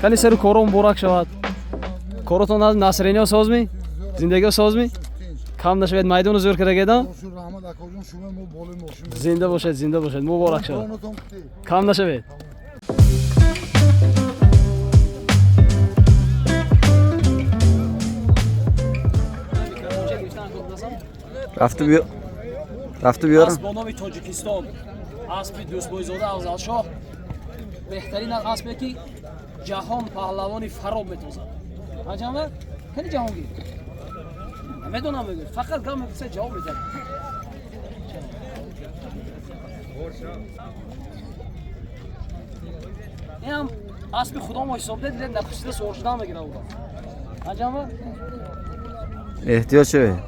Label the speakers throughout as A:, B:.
A: Кани сару коро муборак шавад. Коротон аз насрениё созми? Зиндагиё созми? Кам нашавед, майдону зӯр кардагеда? Зинда бошед, зинда бошед, муборак шавад. Кам нашавед.
B: Рафту биёрам.
A: Асп бо номи Тоҷикистон, аспи Дӯстбойзода Афзалшоҳ, беҳтарин аспе ки ҷаҳон паҳлавони фароб метозад. Ҳаҷамвар? Кани Ҷаҳонгир? Намедонам, мегӯяд. Фақат гап мепурсад, ҷавоб медиҳад. Ин ҳам аспи худомо ҳисоб дед, напурсида суол шудан мегирад ӯро. Ҳаҷамвар?
B: Эҳтиёт шавед.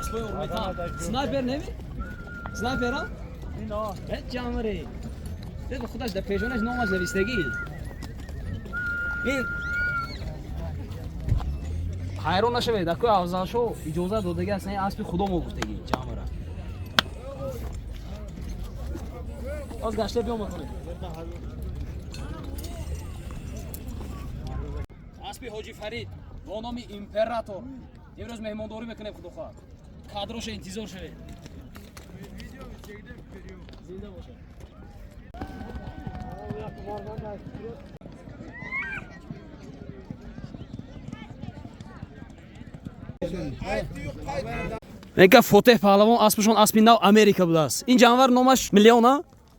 A: Аспои Урметан. Снайпер неми? Снайпера? Э, ҷамре. Дед худаш дар пешонаш номаш навистагӣ. Ин ҳайрон нашавед, акои Афзалшоҳ иҷозат додагӣ аст, ин аспи худо мо гуфтагӣ ҷамра. Оз гашта биём бахонед. Аспи Ҳоҷи Фарид бо номи Император. Имрӯз меҳмондорӣ мекунем, худо хоҳад. Кадроша интизор шавед. Зинда бошед. Мега Фотеҳ паҳлавон аспашон аспи нав Америка будааст. Ин ҷанвар номаш Миллион, а?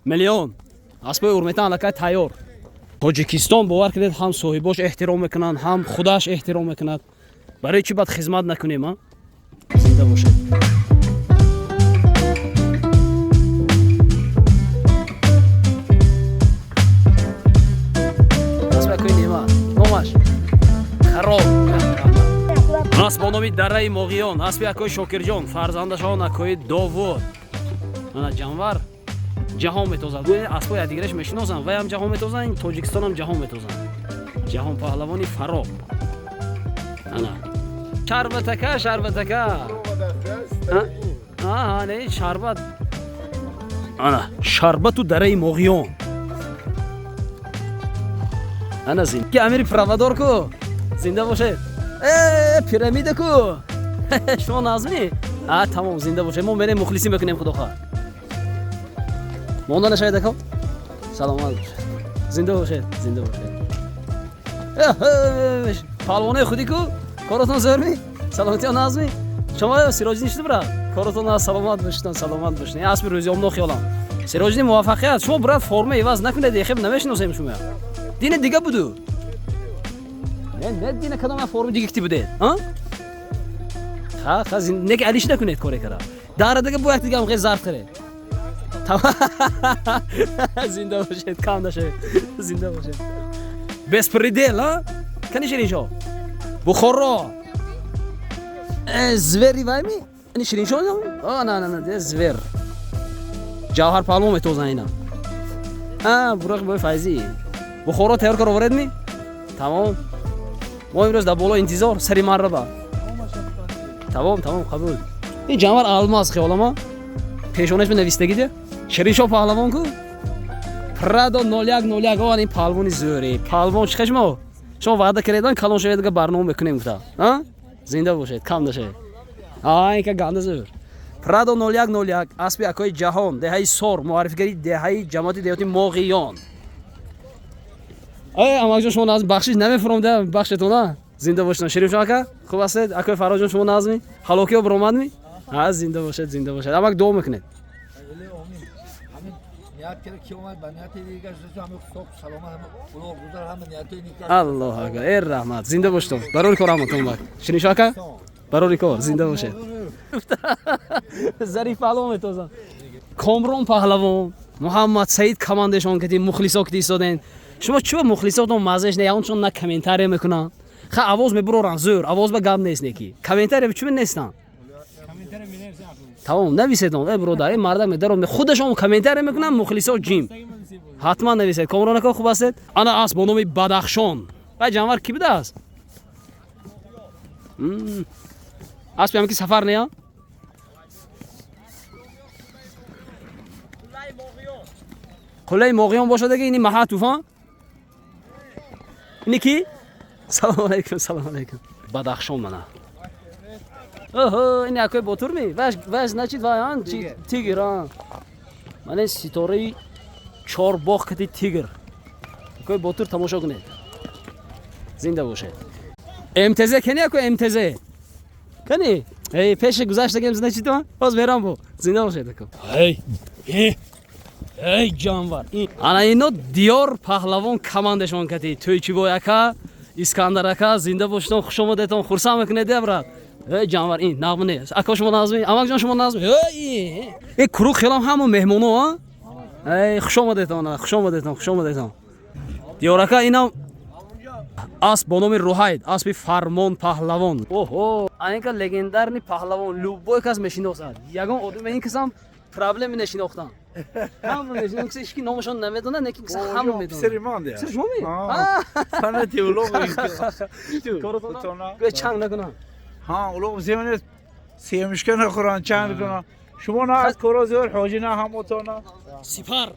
A: Миллион. Аспои Урметан аллакай тайёр. Тоҷикистон бовар кунед, ҳам соҳибош эҳтиром мекунанд, ҳам худаш эҳтиром мекунад. Барои чӣ баъд хизмат накунем, а? Зинда бошед. Аспи акои Неъмат. Номаш Карол. Асп бо номи Дараи Моғиён, аспи акои Шокирҷон, фарзандашон акои Довуд. Ана ҷанвар ҷаҳон метозад. Гӯед аспои якдигараш мешиносанд, вай ҳам ҷаҳон метозанд, ин Тоҷикистон ҳам ҷаҳон метозанд. Ҷаҳон паҳлавони фароб. Ана шарбатака, шарбатака. Аҳа, не, шарбат. Ана шарбату Дараи Моғиён. Ана зин. Ки амири правадор ку? Зинда бошед. Э, пирамида ку? Шумо назмӣ? А, тамом, зинда бошед. Мо мерем мухлисӣ мекунем, худо хоҳад. Монда нашавед, ако? Саломат бошед. Зинда бошед, зинда бошед. Палвонаи худӣ ку? Коротон зӯрмӣ? Саломатиё назмӣ? Шумо Сироҷиддин шуд, брат? Коротон аз саломат бошед, саломат бошед. Ин аспи рӯзиёмно хиёлам. Сироҷиддин муваффақият. Шумо брат форма иваз накунед, ехеб намешиносем шумо. Дина дига буду. Не, не, дина кадом форма дига кити будед? А? Ха, ха, неки алиш накунед коре кара. Дара дига бо як дига ҳам зарф харед. Зинда бошед, кам нашавед. Зинда бошед. Беспредел, а? Кани Шириншоҳ? Бухоро. Э, звери вайми? Ини Шириншоҳ? А, на, на, на, звер. Ҷавҳар паҳлавон метозан ина. А, буроқ бой Файзӣ. Бухоро тайёр кар оваред ми? Тамом. Мо имрӯз дар боло интизор сари марраба. Тамом, тамом, қабул. Ин ҷанвар алмаз хиёлама. Пешонаш навистагӣ де? Шириншоҳ паҳлавон ку? Прадо 0101 овар ин паҳлавони зӯре. Паҳлавон чӣ шумо? Шумо ваъда кардед, калон шавед, дига барнома мекунем гуфта. А? Зинда бошед, кам нашавед. А, ин ка ганда зӯр. Прадо 0101 аспи акои Ҷаҳон, деҳаи Сор, муаррифигари деҳаи ҷамоати деҳоти Моғиён. Э, амакҷон, шумо назм бахшиш намефуром да бахшетон, а? Зинда бошед. Шерифҷон ака, хуб ҳастед? Акои Фарҳодҷон, шумо назми? Ҳалокиё баромадми? А, зинда бошед, зинда бошед. Амак дуо мекунед. Аллоҳ акбар. Э, раҳмат. Зинда бошед. Барори кор ҳаматон бак. Шириншоҳ ака? Барори кор, зинда бошед. Зариф паҳлавон метозад. Комрон паҳлавон, Муҳаммад Саид командашон кати мухлисо кати истоден. Шумо чӯ мухлисотон маззааш не, ягончон на комментария мекунанд. Ха авоз мебуроранд зӯр, авоз ба гап нест неки. Комментария чӯ нестанд? Тамом, нависедон, э бродар, э мардак медаром, худашон комментария мекунанд, мухлисо ҷим. Ҳатман нависед. Комрон ака хуб ҳастед? Ана асп бо номи Бадахшон. Вай ҷанвар кӣ будааст? Аспи ҳам ки сафар не? Қуллаи Моғиён бошад, аги ини маҳа тӯфон. Ини ки? Салом алайкум, салом алайкум. Бадахшон мана. Оҳо, ини акои Ботур ми? Ваш, ваш, значит, вай, ан, тигр, а. Мана ситораи Чорбоғ кати тигр. Акои Ботур, тамошо кунед. Зинда бошед. МТЗ кани, акои МТЗ? Кани? Эй, пеши гузаштагем, значит, то? Боз мерам бо. Зинда бошед, ако. Эй, эй, эй, ҷонвар. Ана ино Диёр паҳлавон командашон кати. Тӯйчибой ака, Искандар ака, зинда бошедон, хуш омадетон, хурсанд мекунед, брат. Эй, ҷонвар, ин нағма не. Ака, шумо назми, амакҷон, шумо назми. Эй, эй, куруқ хелам ҳама меҳмоно, а? Эй, хуш омадетон, хуш омадетон, хуш омадетон. Диёр ака, инам асп бо номи Руҳайд, аспи Фармон паҳлавон. Оҳо, аника легендарный паҳлавон, любой кас мешиносад. Ягон одам ин касам проблеми нешинохтан. Ҳама мешиносад, ҳеч ки номашон намедонад, лекин каса ҳама медонад.
C: Писари ман де.
A: Писари шумо ми?
C: Санати улоғ.
A: Коротон чанг накунам.
C: Ҳа, улоғ земане семишка нахӯран, чанг накунан. Шумо на аз кора зиёд ҳоҷи на ҳам отона.
A: Сипар.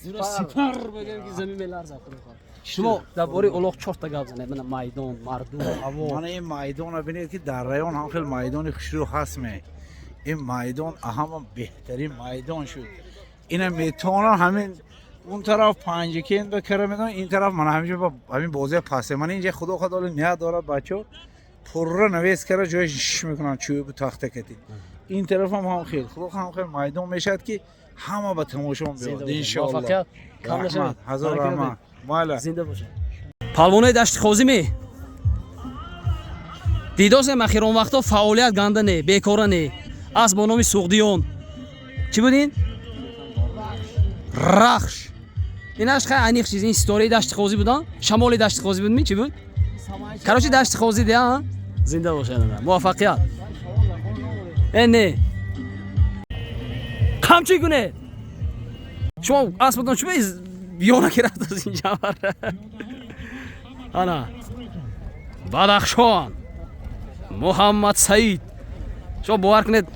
A: Сипар бигем ки замин меларзад, худо хоҳад. Шумо дар бораи улоғ чорта гап занед. Мана майдон, мардум, ҳаво.
C: Мана ин майдона бинед, ки дар район ҳам хел майдони хушрӯ ҳаст ме. Ин майдон ҳама беҳтарин майдон шуд. Ина метавонам ҳамин он тараф Панҷакент ба кара медонам, ин тараф мана ҳаминҷо ба ҳамин бозия пасе. Мана инҷа худо хоҳад оли ният дорад бачаҳо пурра навес кара ҷои шиш мекунанд чӯбу тахта кати. Ин тараф ҳам хел худо хоҳад ҳам хел майдон мешавад, ки ҳама ба тамошо биёд, иншоалло.
A: Муваффақият. Кам нашавед.
C: Раҳмат, ҳазор раҳмат. Майла.
A: Зинда бошед. Палвонои Дашти Хозимӣ. Дидосем, ахирон вақто фаъолият ганда не, бекора не. Асп бо номи Суғдиён. Чӣ буд ин? Рахш. Инаш хай аниқ чиз, ин ситораи Дашти Хозӣ буд, а? Шамоли Дашти Хозӣ буд ми, чӣ буд? Короче, Дашти Хозӣ де, а? Зинда бошед. Муваффақият. Э, не. Қамчӣ кунед. Шумо аспатон чӣ ёна ки рафт аз ин ҷавар? Ана. Бадахшон. Муҳаммад Саид. Шумо бовар кунед,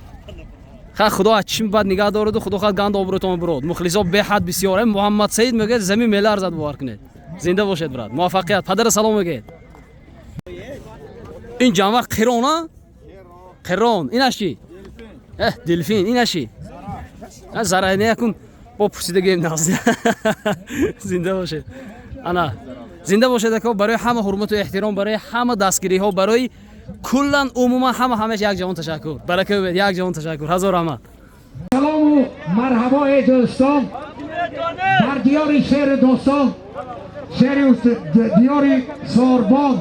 A: ха, худо аз чим бад нигаҳ дораду, худо хоҳад ганд обрӯтон бурод. Мухлисо беҳад бисёр. Муҳаммад Саид мегӯяд, замин меларзад, бовар кунед. Зинда бошед, брат. Муваффақият. Падара салом мегӯед. Ин ҷанвар қирон, а? Қирон. Инаш чӣ? Э, делфин. Инаш чӣ? Зара не якун бо пурсида гӯем нағз. Зинда бошед. Ана. Зинда бошед, ако, барои ҳама ҳурмату эҳтиром, барои ҳама дастгириҳо, барои куллан умуман ҳама ҳамаш як ҷавон ташаккур. Барака бибед, як ҷавон ташаккур. Ҳазор раҳмат.
D: Салому марҳабои дӯстон бар диёри шери достон, шери диёри Сорбон,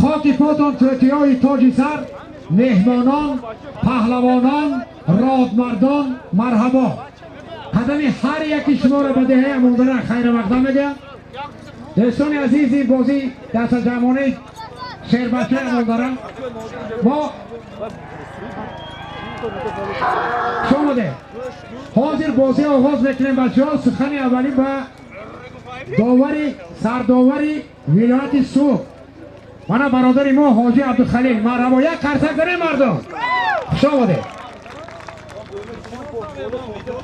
D: хоки потон тӯтиёи тоҷи сар, меҳмонон, паҳлавонон, родмардон, марҳабо. Қадами ҳар яки шуморо ба деҳаи Амондара хайрамақдам мегӯям. Дӯстони азиз, ин бозӣ дастаҷамъонаи шербачаи Амондара мо хуш омадед. Ҳозир бозӣ оғоз мекунем, бачаҳо. Сухани аввалӣ ба довари сардовари вилояти Суғд, мана бародари мо ҳоҷи Абдухалил. Марҳабо, як қарсак занем, мардум. Хуш омадед.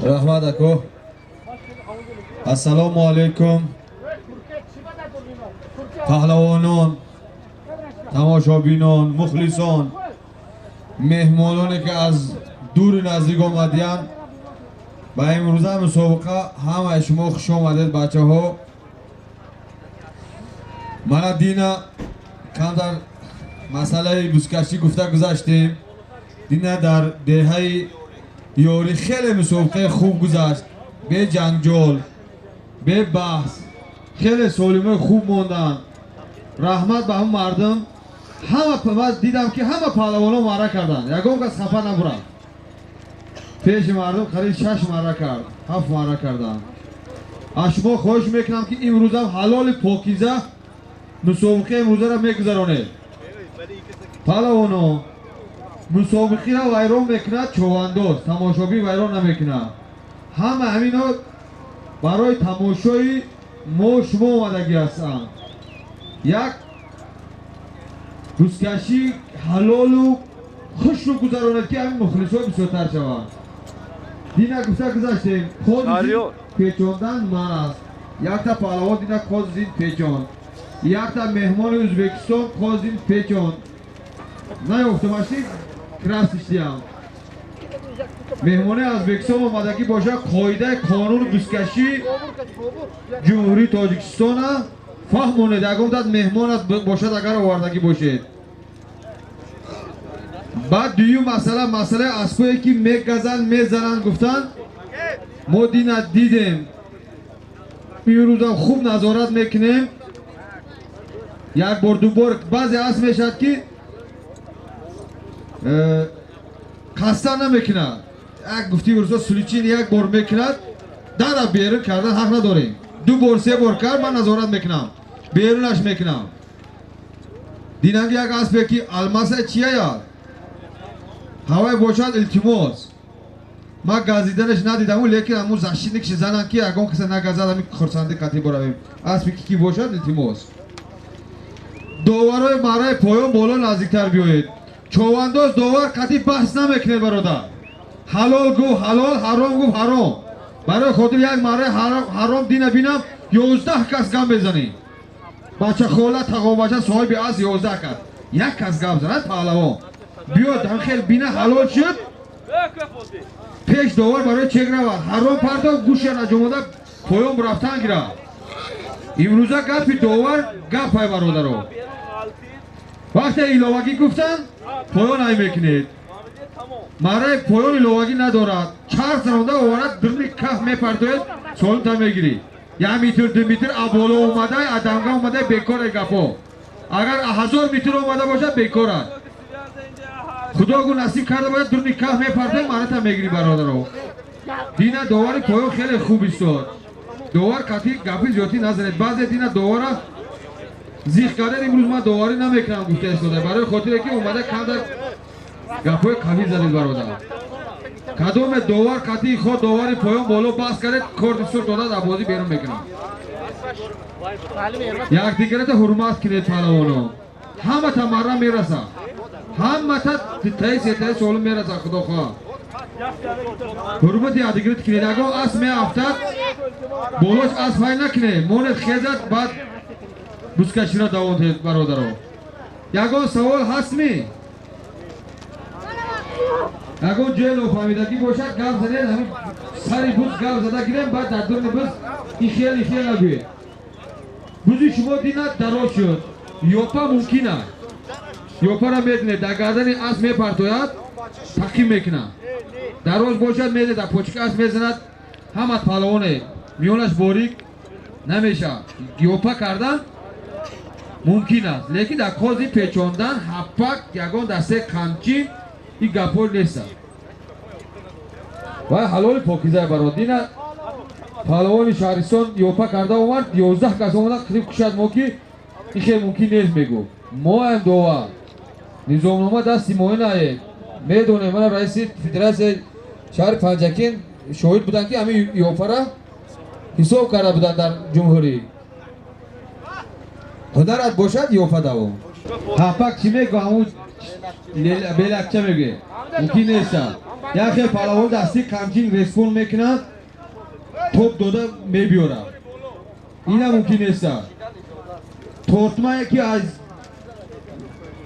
E: Раҳмат, ако. Ассалому алайкум, паҳлавонон, тамошобинон, мухлисон, меҳмононе, ки аз дури наздик омадиянд ба имрӯза мусобиқа. Ҳамаи шумо хуш омадед. Бачаҳо, мана дина камтар масъалаи бузкашӣ гуфта гузаштем. Дина дар деҳаи Ёрӣ хеле мусобиқаи хуб гузашт, бе ҷанҷол, бе баҳс, хеле солимои хуб монданд. Раҳмат ба ҳам мардум. Ҳама ман дидам, ки ҳама паҳлавонон маъра карданд, ягон кас хафа набурад. Пеши мардум қариб шаш маъра кард, ҳафт маъра карданд. Аз шумо хоҳиш мекунам, ки имрӯзам ҳалоли покиза мусобиқаи имрӯзаро мегузаронед. Паҳлавоно, мусобиқиро вайрон мекунад човандоз, тамошобин вайрон намекунад. Ҳама ҳамино барои тамошои мо шумо омадагӣ ҳастанд. Як бузкашӣ ҳалолу хушру гузаронед, ки ҳамин мухлисҳо бисёртар шаванд. Дина гуфта гузаштем. Печондан ман аст. Якта паҳлавон дина қозин печон, якта меҳмони Ӯзбекистон қозин печон. Наёфтамаши красиштиям. Меҳмони Ӯзбекистон омадагӣ бошад, қоидаи қонуни бузкашӣ Ҷумҳурии Тоҷикистона фаҳмонед. Ягон дад меҳмон бошад, агар овардагӣ бошед. Баъд дуюм масъала, масъалаи аспое ки мегазанд, мезананд гуфтанд, мо дина дидем, имрӯзам хуб назорат мекунем. Як бор, ду бор баъзе асп мешавад ки қасдан намекунад, як гуфти урусо случайно як бор мекунад, дара берун кардан ҳақ надорем. Ду бор, се бор кард, ман назорат мекунам, берунаш мекунам. Динанги як аспе ки алмаса чия ҳавай бошад, илтимос, ман газиданаш надидаму, лекин ҳамун защитник ши занам ки ягон каса нагазад, ҳамин хурсандӣ қатӣ боравем. Аспи ки ки бошад, илтимос, доварои мараи поён боло наздиктар биёед. Човандоз довар қатӣ баҳс намекунед, бародар. Ҳалол гуфт ҳалол, ҳаром гуфт ҳаром. Барои хотир як мараи ҳаром дина бинам, 11 кас гап мезанем. Бача, хола, тағобача, соҳиби асп, 11 кас. Як кас гап занад, паҳлавон биёд, хел бина ҳалол шуд, пеш довар барои чек равад. Ҳаром пардо, гӯша наҷомода поён рафтан гирад. Имрӯза гапи довар гапай, бародаро. Вақте иловагӣ гуфтанд, поён ай мекунед. Мараи поён иловагӣ надорад. Чарх заронда оварад, дурни каф мепартоед, солимта мегирӣ. Як метр, 2 метр аболо омадай, адамга омадай, бекор гапо. Агар 1000 метр омада бошад, бекор аст. Худо гу насиб карда бошад, дурни каф мепартоед, марата мегирӣ, бародаро. Дина довари поён хеле хуб истод. Довар қатъи гапи зиёдтӣ назанед. Баъзе дина довара зих кардан, имрӯз ман доварӣ намекунам гуфта истода, барои хотире ки омада камдар гапҳои қавӣ задед, бародар. Кадоме довар қатъи хо довари поён боло баҳс кардед, корти сурх дода, дар бозӣ берун мекунам. Якдигарата ҳурмат кунед, паҳлавоно. Ҳамата марра мерасад, ҳамата таи сетаи солим мерасад, худо хоҳад. Ҳурмати якдигарат кунед. Ягон асп меафтад, болош асп ҳай накунед, монед, хезад, баъд бузкаширо давом диҳед, бародаро. Ягон савол ҳастми? Ягон ҷои нофаҳмидагӣ бошад, гап занед. Ҳамин сари буз гап зада гирем, баъд дар дуни буз ихел ихел нагӯед. Бузи шумо дина дароз шуд, ёпа мумкин аст. Ёпара медунед, дар гардани асп мепартояд, тақим мекунад. Дароз бошад, медед, дар почка асп мезанад. Ҳамат паҳлавоне, миёнаш борик намешавад. Ёпа кардан мумкин аст, лекин дар кози печондан, ҳаппак, ягон дастаи қамчин, ин гапҳо нестанд. Вай ҳалоли покизае, барод. Дина паҳлавони шаҳристон ёпа карда омад, 11 кас омада қириб кушад мо, ки ин хел мумкин нест, мегӯ. Моам довар, низомнома дасти моинае, медонем. Мана раиси федератсияи шаҳри Панҷакент шоҳид буданд, ки ҳамин ёпара ҳисоб карда буданд дар ҷумҳурӣ. Ҳунарат бошад, ёпа давом. Ҳапак чӣ мегӯ, ҳамун белакча мегӯе, мумкин неста. Як хел паҳлавон дасти қамчин респон мекунад, топ дода мебиёрад, ина мумкин неста. Тортмае ки аз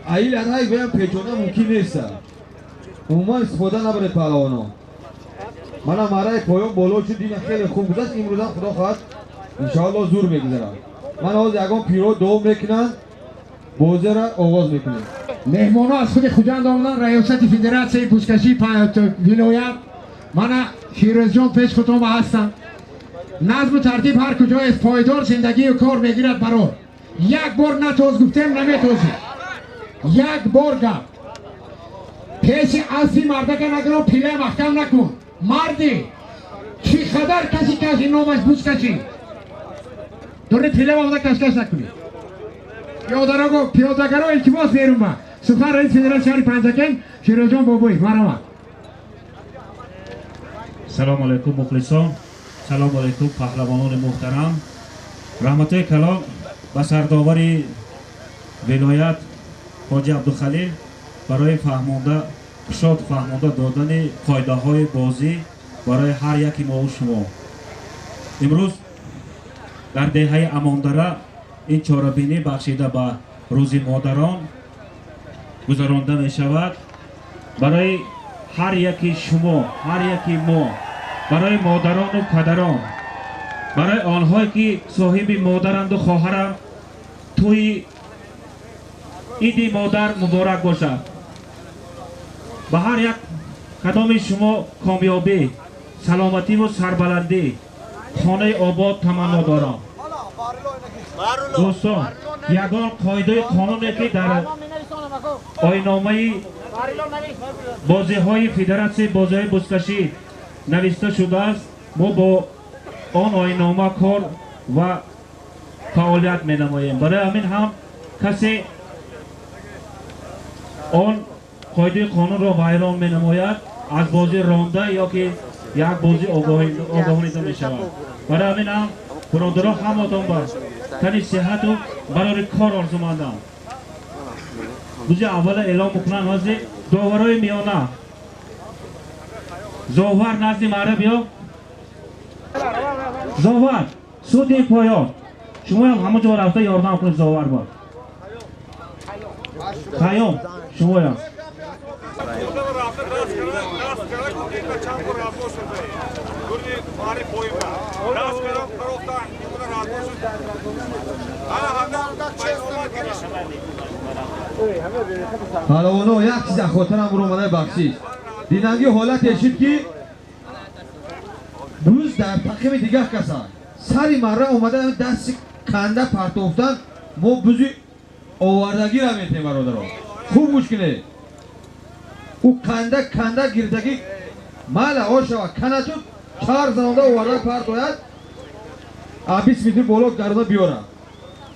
E: аил атай гоям печона мумкин неста. Умуман истифода набаред, паҳлавоно. Мана мараи поён боло шуд, дина хеле хуб гузашт, имрӯзам худо хоҳад, иншоалло, зур мегузарад. Ман ҳозир ягон пиро дуо мекунанд, бозиро оғоз мекунем.
D: Меҳмонҳо аз худи Хуҷанд омадан, раёсати федератсияи бузкашии вилоят, мана Фирӯзҷон пеш худтон ҳастанд. Назму тартиб ҳар куҷоест, пойдор зиндагию кор мегирад, барор. Як бор натоз гуфтем, наметозӣ. Як бор гап пеши аспи мардака нагиро, пила маҳкам накун. Марди чӣ қадар каси каши, номаш бузкашӣ. Дори пила омада кашкаш накунӣ. Пиёдараго, пиёдагаро, илтимос, берун ба. Сухан раис федератсия шаҳри Панҷакент Шерозҷон Бобоев, марҳамат.
F: Салому алайкум, мухлисон, салому алайкум, паҳлавонони муҳтарам. Раҳматои калон ба сардовари вилоят ҳоҷи Абдухалил барои фаҳмонда, кушод фаҳмонда додани қоидаҳои бозӣ барои ҳар яки мову шумо. Имрӯз дар деҳаи Амондара ин чорабинӣ бахшида ба рӯзи модарон гузаронда мешавад. Барои ҳар яки шумо, ҳар яки мо, барои модарону падарон, барои онҳое ки соҳиби модаранду хоҳаранд, тӯи иди модар муборак бошад. Ба ҳар як кадоми шумо комёбӣ, саломативу сарбаландӣ, хонаи обод таманно дорам. Дӯстон, ягон қоидаи қонуне ки дар оинномаи бозиҳои федератсияи бозиҳои бузкашӣ нависта шудааст, мо бо он оиннома кор ва фаъолият менамоем. Барои ҳамин ҳам касе он қоидаи қонунро вайрон менамояд, аз бозӣ ронда ё ки як бозӣ огоҳонида мешавад. Барои ҳамин ҳам бародаро, ҳаматон ба тани сиҳату барори кор орзумандам. Бузи аввала эълон мекунанд. Ҳозир доварои миёна, зовар назди мара биё, зовар суди поён, шумоям ҳама ҷо рафта ёрдам кунед. Зовар ба Хайём, шумоям.
E: Палавоно, як чиз аз хотирам буромада, бахшиш. Динанги ҳолате шуд, ки буз дар тақими дигар каса сари марра омада дасти канда партофтан. Мо бузи овардагиро метем. Бародаро, хуб гӯш кунед. Ӯ канда канда гирдагӣ мала ошава канату чар занонда оварда партояд, а 20 метр боло гарда биёра.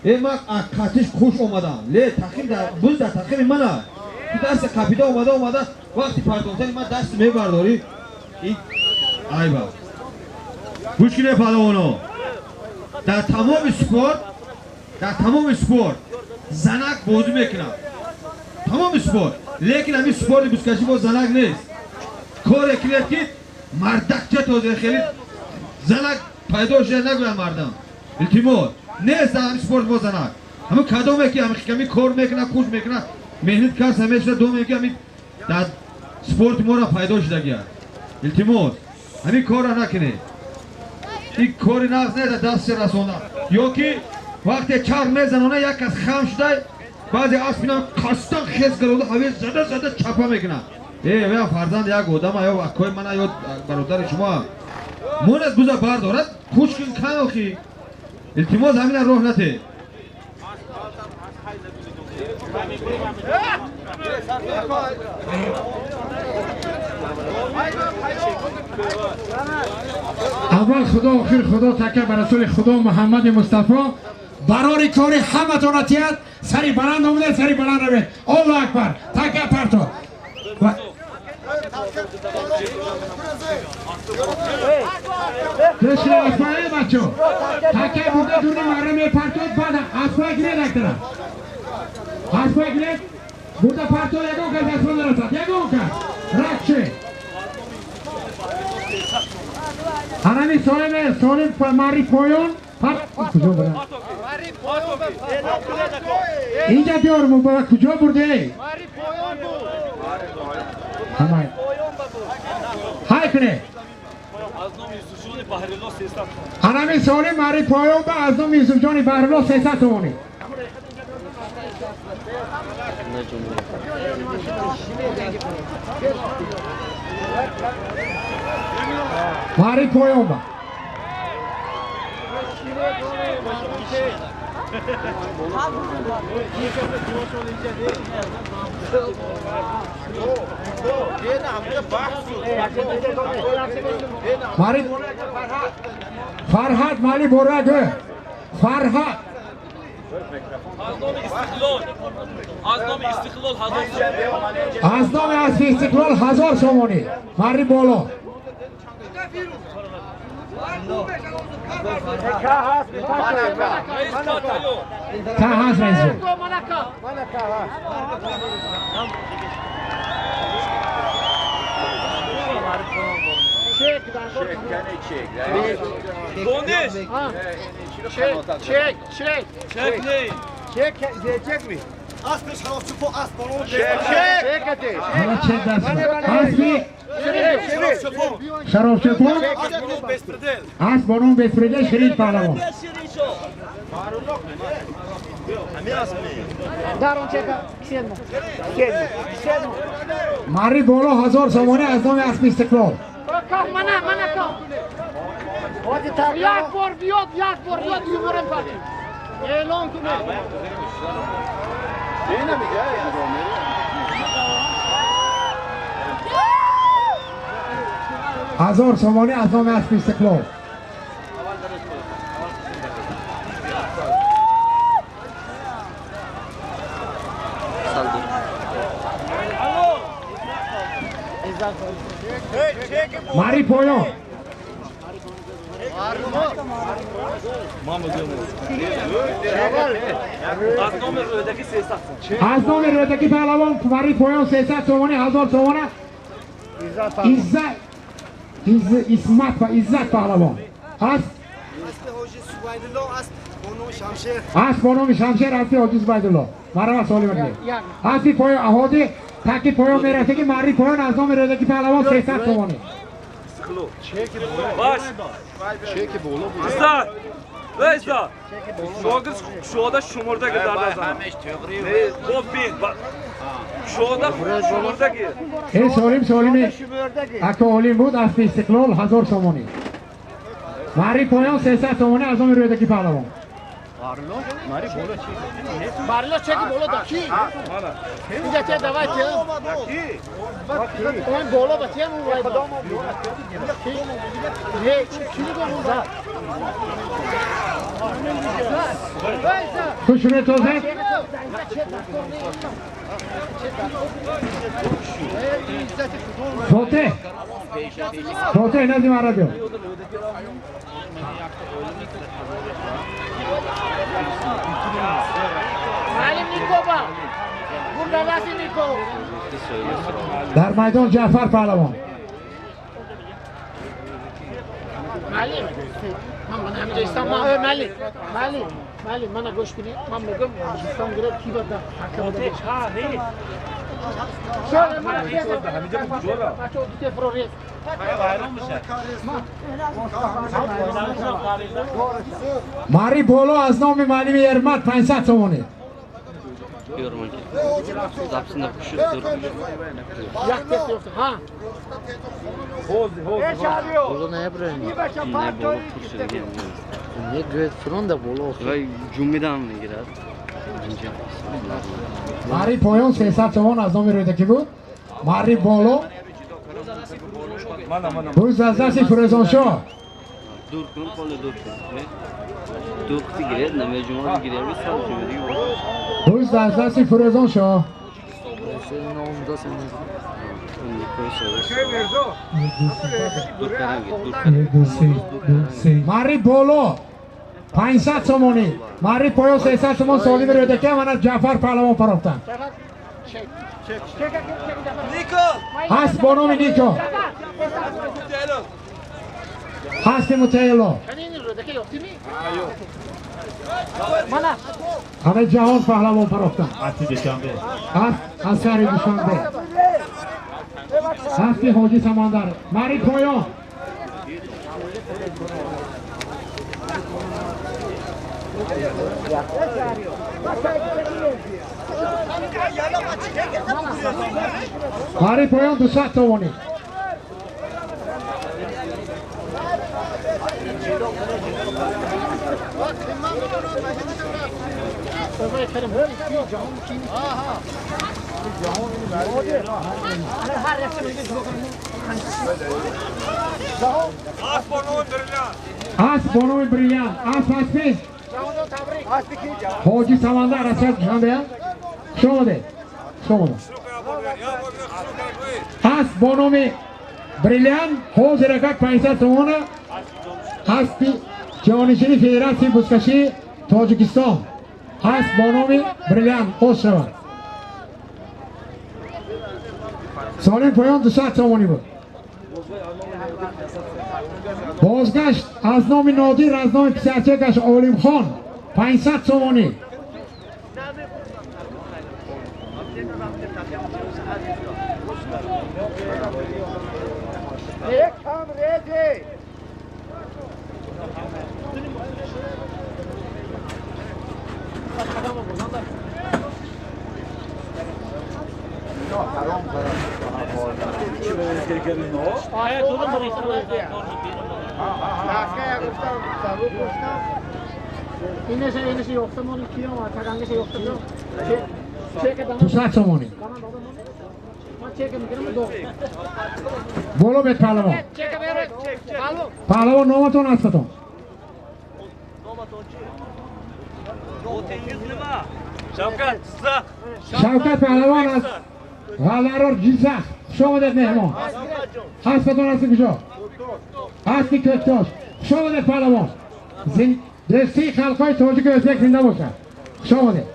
E: Э, ман қатиш хуш омадам, ле тақим буз дар тақими мана ту дасти қапида омада омада вақти партофтани ман даст мебардорӣ, ин айба. Гӯш кунед, палавоно, дар тамоми спорт, дар тамоми спорт занак бозӣ мекунад, тамоми спорт, лекин ҳамин спорти бузкашӣ бо занак нест. Коре кунед, ки мардакча тоза хеле занак пайдо шуда нагӯянд мардам. Илтимос, нест дар ҳамин спорт бо занак. Ҳамин кадоме ки ҳамин кор мекунад, куш мекунад, меҳнат кас ҳамешуда доме ки ҳамин дар спорти мора пайдо шудагиаст. Илтимос, ҳамин корро накунед, ин кори нағз нест дасти расонда. Ё ки вақте чарх мезанона, як кас хам шуда, баъзе асп инам қасдан хес гарода, ҳаве зада зада чапа мекунад. Э, я фарзанд як одама, ё акои мана, ё бародари шумо монад, буза бардорад, куш кун кан охи. Илтимос, ҳамина роҳ нате.
D: Аввал Худо, охир Худо, така ба расули Худо Муҳаммади Мустафо. Барори кори ҳаматон атият, сари баланд омада, сари баланд равед. Аллоҳу акбар, така парто. Гӯшро аспае, бачо, така бурда дури мара мепартод, баъд аспа гиред, як тараф аспа гиред, бурда парто, ягон кас аспа нарасад, ягон кас ракше. Ҳанами соҳибе солим мари поён куҷо бурда? Инҷа биёр, муборак, куҷо бурде? Ҳай кунед. Ҳанами солим мари поён ба аз номи Юсуфҷони Баҳрулло 300 сомонӣ. Мари поён ба Мари Фарҳад Мали Борагы Фарҳад аз номи аспи Истиқлол 1000 сомонӣ мари боло. Ка ҳаст, раисҷон.
A: Дондиш.
D: Чек, чек.
A: Чек не.
D: Чек, чек ми.
G: Асп шаробчупо асп болон.
D: Чек, чек даст. Аспи шаробчупо. Асп бо ном Беспредел Ширин паҳлавон. Мари боло 1000 сомонӣ аз номи аспи Истиқлол.
H: Як бор биёд, як бор биёд, юморам пати. Эълон кунед.
D: 1000 сомонӣ аз номи аспи Истиқлол. Мари поён. Аз номи Рӯдакӣ паҳлавон мари поён 300 сомонӣ, 1000 сомона. Иззат Исмат ва Иззат паҳлавон. Асп бо номи Шамшер, аспи Ҳоҷи Зубайдулло. Марҳамат солим бошед. Аспи поён аҳоди таки поён мерасад ки мари поён аз номи Рӯдакӣ паҳлавон 300 сомонӣ.
A: Баш. Иззат. Иззат. Шогирд кушода шумурда дар дазан. Бо бин. Кушода шумурда ки.
D: Эй солим солими. Ака олим буд аспи Истиқлол 1000 сомонӣ. Мари поён 300 сомонӣ аз номи Рӯдакӣ паҳлавон.
H: Барло чеки боло да ки? Инҷа че давай те. Он боло ба тем вай. Не, чи го за.
D: Хушре тоза. Фоте. Фоте назди маро биё.
H: Малим Никоба. Гурдаваси Нико.
D: Дар майдон Ҷаъфар паҳлавон.
H: Малим. Ман ҳаминҷа истам. Малим. Малим. Малим, мана гӯш кунӣ. Ман мегӯям истам гирад ки бада ҳакам бада.
D: Мари боло аз номи маълими Ермат 500 сомонӣ. Мари поён 300 сомон аз номи Рӯдакӣ буд. Мари боло буз аз дасти Фирӯзоншоҳ. Буз аз дасти Фирӯзоншоҳ. Мари боло 500 сомонӣ. Мари поён 300 сомон солими Рӯдакӣ мана Ҷаъфар паҳлавон парохтанд. Асп бо номи Нико. Аспи Мутаило. Ҳама ҷаҳон паҳлавон парохтанд. Асп аз шаҳри Душанбе. Аспи Ҳоҷи Самандар. Мари поён. Мари поён 200 сомонӣ. Асп бо номи Бриллиант. Асп аспи Ҳоҷи Самандар аз шаҳри Душанбе. Хуш омадед. Хуш омадед. Асп бо номи Бриллиант ҳозир акак 500 сомона. Аспи ҷонишини Федератсияи бузкашии Тоҷикистон. Асп бо номи Бриллиант оз шавад. Солим поён 200 сомонӣ буд. Бозгашт аз номи Нодир, аз номи писарчакаш Олимхон 500 сомонӣ. Дусад сомонӣ. Боло бед паҳлавон. Паҳлавон, номатон, аспатон? Шавкат паҳлавон аз Ғаларор, Ҷиззах. Хуш омадед, меҳмон. Аспатон асли куҷо? Асли Кӯктош. Хуш омадед, паҳлавон. Дӯстии халқҳои тоҷику ӯзбек зинда бошад. Хуш омадед.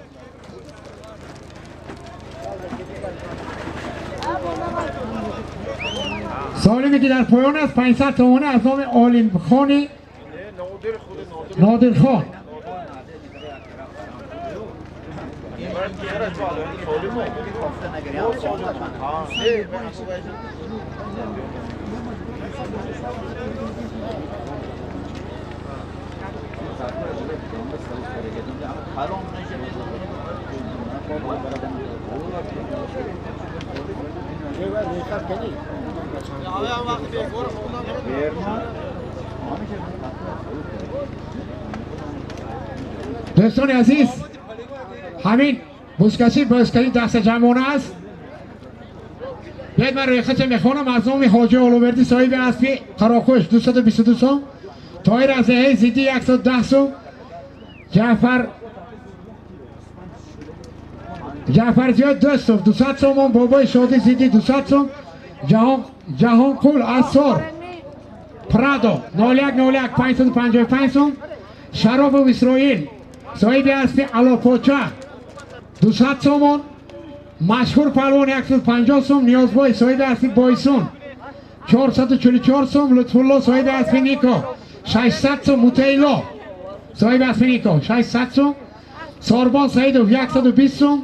D: Солиме ки дар поён аст 500 сомонӣ аз номи Олимхони Нодирхон. Дӯстони азиз, ҳамин бузкашӣ бузкашӣ дастаҷамъона аст. Биёед ман рӯйхатша мехонам. Аз номи Ҳоҷи Олувердӣ соҳиби аспи Қароқӯш 222 сом, Тоҳир аз деҳаи Зиддӣ 110 сом, Ҷаъфарзиёд Дӯстов 200 сомон, Бобои Шодӣ Зиддӣ 200 сом, Ҷаҳонқул Асор Прадо 0101 555 сом, Шаробов Исроил соҳиби аспи Алопоча 200 сомон, Машҳур паҳлавон 150 сом, Ниёзбой соҳиби аспи Бойсун 444 сом, Лутфулло соҳиби аспи Нико 600 сом, Мутаилло соҳиби аспи Нико 600 сом, Сорбон Саидов 120 сом,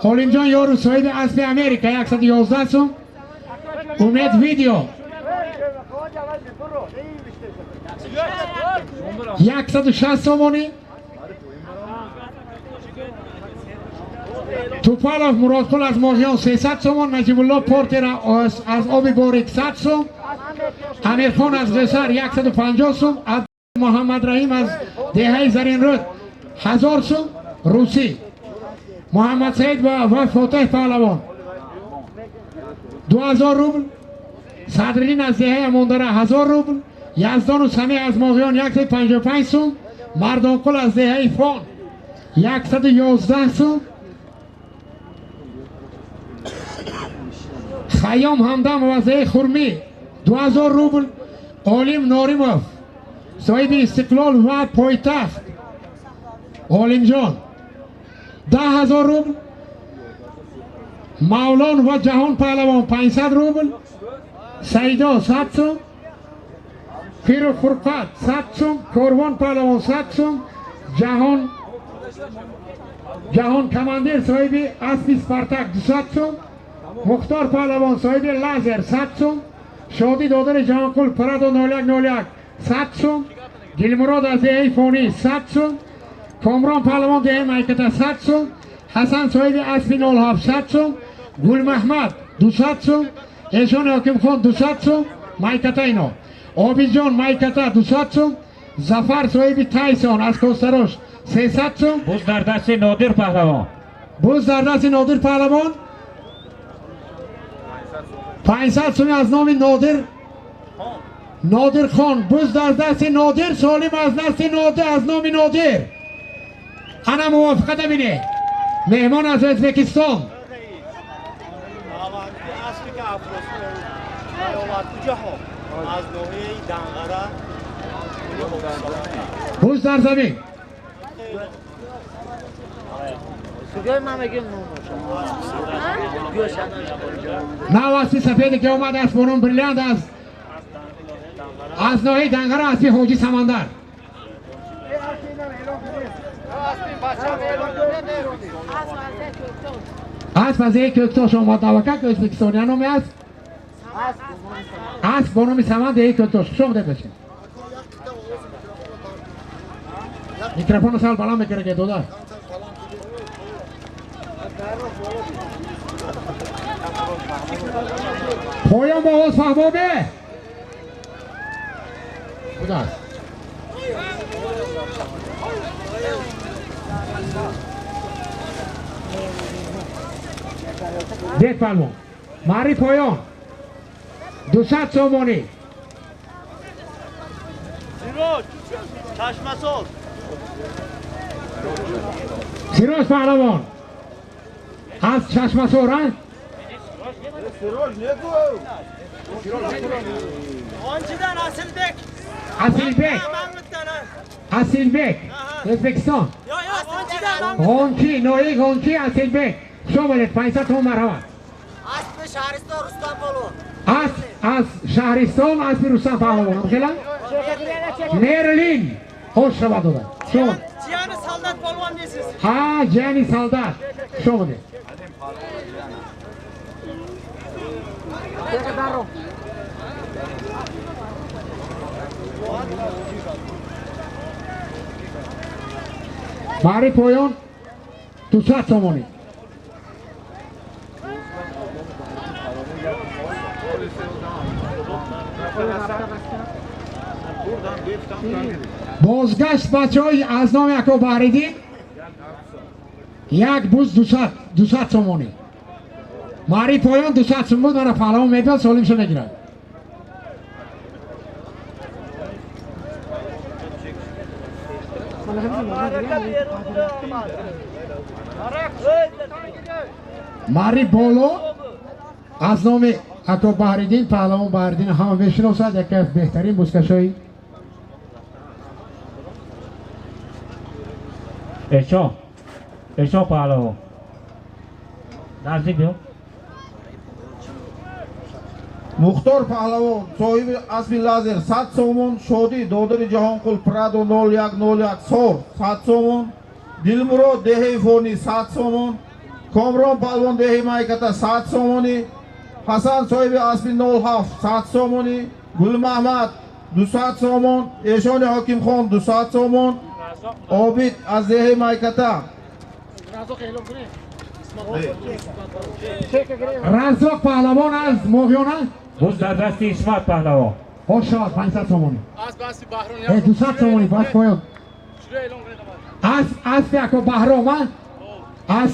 D: Ҳолимҷон Ёру соҳиби аспи Америка 111 сом, Умед Видео 160 сомонӣ, Тупалов Муродқул аз Моҳиён 300 сомон, Наҷибулло Портер аз Оби Борик 100 сом, Амирхон аз Ғесар 150 сом, Муҳаммадраҳим аз деҳаи Заринрӯд 1000 сом, русӣ Муҳаммадсаид ва Фотеҳ паҳлавон 2000 рубл, Садриддин аз деҳаи Амондара 1000 рубл, Яздону Самеъ аз Моҳиён 155 сом, Мардонқул аз деҳаи Фон 111 сом, Хайём Ҳамдамов аз деҳаи Хурмӣ 2000 рубл, Олим Норимов соҳиби Истиқлол ва пойтахт Олимҷон 10000 рубл, Мавлон ва Ҷаҳон паҳлавон 500 рубл, Саидо 100 сом, Пиру Фурқат 100 сом, Корвон паҳлавон 100 сом, Ҷаҳон командир соҳиби аспи Спартак 200 сом, Мухтор паҳлавон соҳиби Лазер 100 сом, Шодӣ додари Ҷаҳонқул Прадо 0101 100 сом, Дилмурод аз деҳаи Фонӣ 100 сом, Комрон паҳлавон деҳаи Майката 100 сом, Ҳасан соҳиби аспи 07 100 сом, Гулмаҳмад 200 сом, Эшон Ҳокимхон 200 сом, Майката ино, Обиҷон Майката 200 сом, Зафар соҳиби Тайсон аз Костарош 300 сом.
F: Буз дар дасти Нодир паҳлавон.
D: Буз дар дасти Нодир паҳлавон 500 сом аз номи Нодирхон. Буз дар дасти Нодир, Солим аз дасти Нодир, аз номи Нодир. Ана мувофиқата бинед. Меҳмон аз Ӯзбекистон. Буз дар замин. Нав аспи сафеде ки омад аст бо ном Бриллиант аз Аз ноҳияи Данғара аспи Ҳоҷи Самандар. Асп аз Кӯктош омад, навакак Ӯзбекистония номи аст. Асп бо номи Саманд деҳаи Кӯктош. Хуш омадед бошед. Микрофонро сал баланд мекунед, додар. Поён бо овоз фаҳмоме? Будааст. Дед палвон. Мари поён. 200 сомонӣ.
G: Сироҷ, Чашмасоз.
D: Сироҷ паҳлавон. Аз Чашмасор, а?
G: Сироҷ негу. Ончидан Асилбек.
D: Асилбек. Асилбек. Ӯзбекистон. Ғончи, ноҳияи Ғончи, Асилбек. Хуш омадед, 500 сом марҳамат.
G: Аспи Шаҳристон Рустам палвон.
D: Асп аз Шаҳристон, аспи Рустам паҳлавон. Хела? Мерлин. Хуш шавад дода. Хуш.
G: Ҷияни солдат палвон несиз.
D: Ҳа, ҷияни солдат. Хуш омадед. Мари поён 200 сомонӣ. Бозгашт бачаҳои аз номи Ако Баҳриддин як буз 200 сомонӣ. Мари поён 200 сом буд, мана паҳлавон мебиёд, солимшо мегирад. Мари боло аз номи Ако Баҳриддин, паҳлавон Баҳриддин ҳама мешиносад, яке аз беҳтарин бузкашҳои
F: Эшо, Эшо паҳлавон. Наздик биё.
I: Мухтор паҳлавон соҳиби аспи лазер 100 сомон, Шодӣ додари Ҷаҳонқул Прадо 0101 сор 100 сомон, Дилмурод деҳаи Фонӣ 100 сомон, Комрон паҳлавон деҳаи Майката 100 сомонӣ, Ҳасан соҳиби аспи 07 100 сомонӣ, Гулмаҳмад 200 сомон, Эшони Ҳокимхон 200 сомон, Обид аз деҳаи Майката.
D: Раззоқ паҳлавон аз Моғиёна.
F: Буз дар дасти Исмат паҳлавон.
D: Хош шавад, 500 сомонӣ. 200 сомонӣ, баъд поён. Аспи Ако Баҳром, а? Аз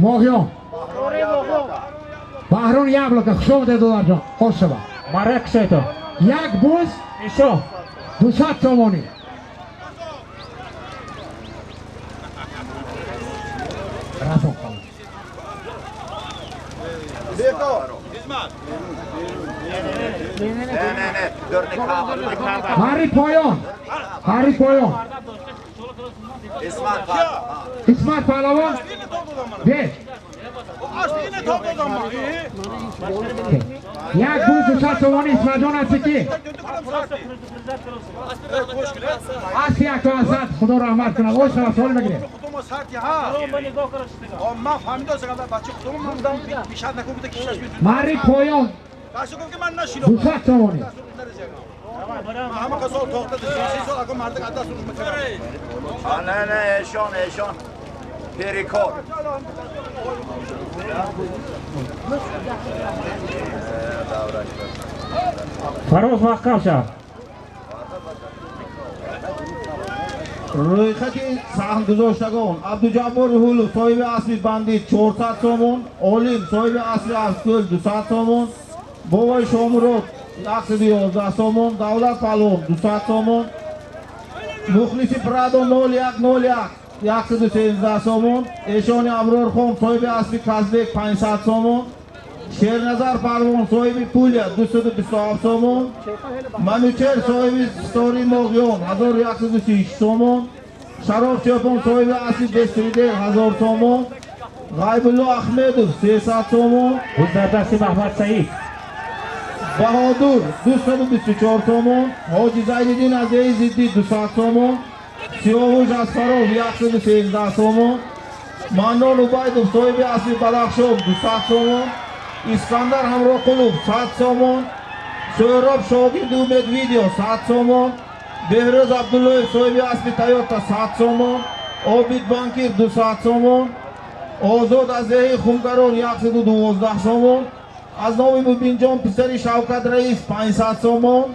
D: Моғиён. Баҳрон Яблока. Хуш омадед, додарҷон. Хош шавад.
F: Марак шайтон.
D: Як буз
F: Ишо
D: 200 сомонӣ. Раззоқ паҳлавон. Мари поён. Мари поён. Исмат паҳлавон. Бе. Як буз 200 сомонӣ. Исматҷон аст ки? Аспи Ако Асад, Худо раҳмат кунад. Ош шавад, сол мегиред. Мари поён 200 сомонӣ.
G: Не, не, эшон, эшон. Перекор.
F: Фароз маҳкам шав.
I: Рӯйхати саҳмгузоштагон: Абдуҷаббор Руҳулов соҳиби аспи бандит 400 сомон, Олим соҳиби аспи Афткӯл 200 сомон, Бобои Шомурод 111 сомон, Давлат паҳлавон 200 сомон, Мухлиси Прадо 0101 113 сомон, Эшони Аброрхон соҳиби аспи Казбек 500 сомон, Шерназар паҳлавон соҳиби Пулия 227 сомон, Манучер соҳиби Ситори Моғиён 1136 сомон, Шароф Чӯпон соҳиби аспи Бестридел 1000 сомон, Ғайбулло Аҳмедов 300 сомон.
F: Буз дар дасти Маҳмад Саид.
I: Баҳодур 224 сомон, Ҳоҷи Зайниддин аз деҳаи Зиддӣ 200 сомон, Сиёвуш аз Фароб 113 сомон, Маннон Убайдов соҳиби асли Бадахшон 200 сомон, Искандар Ҳамроқулов 100 сомон, Сӯҳроб шогирди Умед Видео 100 сомон, Беҳрӯз Абдуллоев соҳиби асли Тойота 100 сомон, Обид Банкир 200 сомон, Озод аз деҳаи Хумгарон 112 сомон, аз номи Мубинҷон писари Шавкат Раис 500 сомон,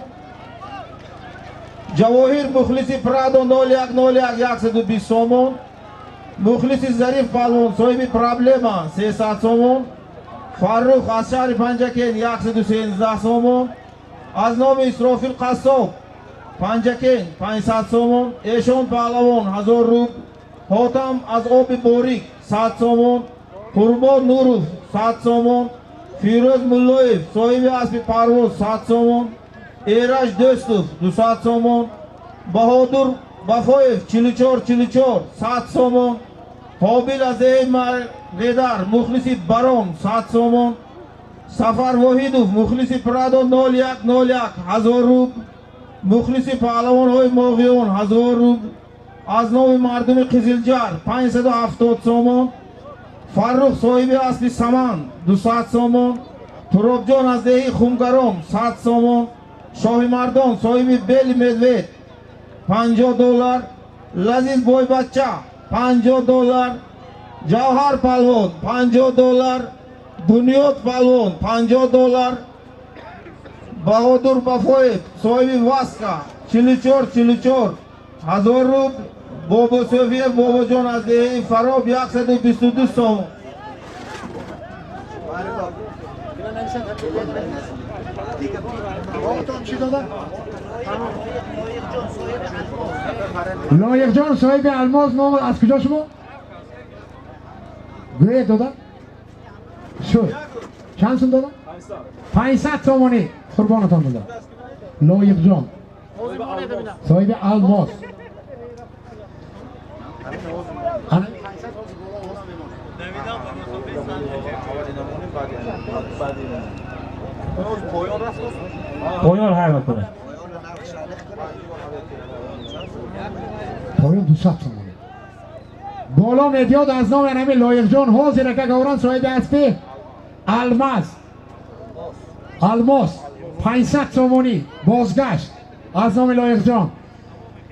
I: Ҷавоҳир мухлиси Прадо 0101 120 сомон, мухлиси Зариф Палвон соҳиби Проблема 300 сомон, Фаррух аз шаҳри Панҷакент 113 сомон, аз номи Исрофил Қассоб Панҷакент 500 сомон, Эшон Паҳлавон 1000 рубл, Ҳотам аз оби Борик 100 сомон, Қурбон Нуров 100 сомон, Фирӯз Муллоев соҳиби аспи Парвоз 100 сомон, Эраҷ Дӯстов 200 сомон, Баҳодур Бафоев 4444 100 сомон, Ҳобил аз деҳаи Марғедар мухлиси Барон 100 сомон, Сафар Воҳидов мухлиси Прадо 0101 1000 рубл, мухлиси паҳлавонҳои Моғиён 1000 рубл, аз номи мардуми Қизилҷар 570 сомон, Фаррух соҳиби аспи Саман 200 сомон, Туробҷон аз деҳаи Хумгарон 100 сомон, Шоҳимардон соҳиби Бели Медвед 50 доллар, Лазиз Бойбача 50 доллар, Ҷавҳар Палвон 50 доллар, Бунёд Палвон 50 доллар, Баҳодур Бафоев соҳиби Васка 4444 1000 рубл, Бобо Софиев Бобоҷон аз деҳаи Фароб 122 сомон.
D: Лоиқҷон соҳиби Алмоз ном аз куҷо шумо? Гӯед дода? Шуд. Чанд сум дода? 500 сомонӣ қурбонатон дода. Лоиқҷон соҳиби Алмоз.
F: Поён ҳай мекунад.
D: Поён 200 сомонӣ. Боло медиёд аз номи ҳамин Лоиқҷон ҳозир ака Гаврон соҳиби аспи Алмаз. Алмоз 500 сомонӣ бозгашт аз номи Лоиқҷон.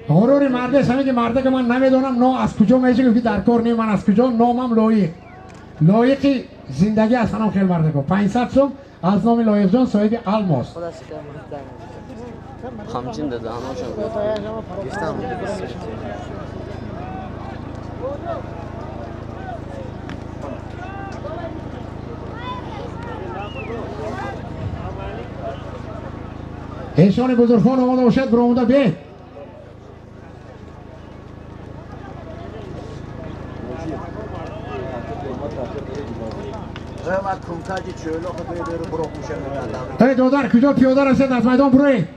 D: Ғурури мардеш ҳамин ки марда ки ман намедонам но аз куҷо меши ки дар кор не ман аз куҷо номам Лоиқ. Лоиқи зиндагӣ аст ҳанам хел мардако. 500 сом аз номи Лоиқҷон соҳиби Алмоз.
B: Қамчин дада аношам гифтам.
D: Эшони бузургхон омода бошад биромуда бед. Эй додар куҷо пиёда расед аз майдон бироед.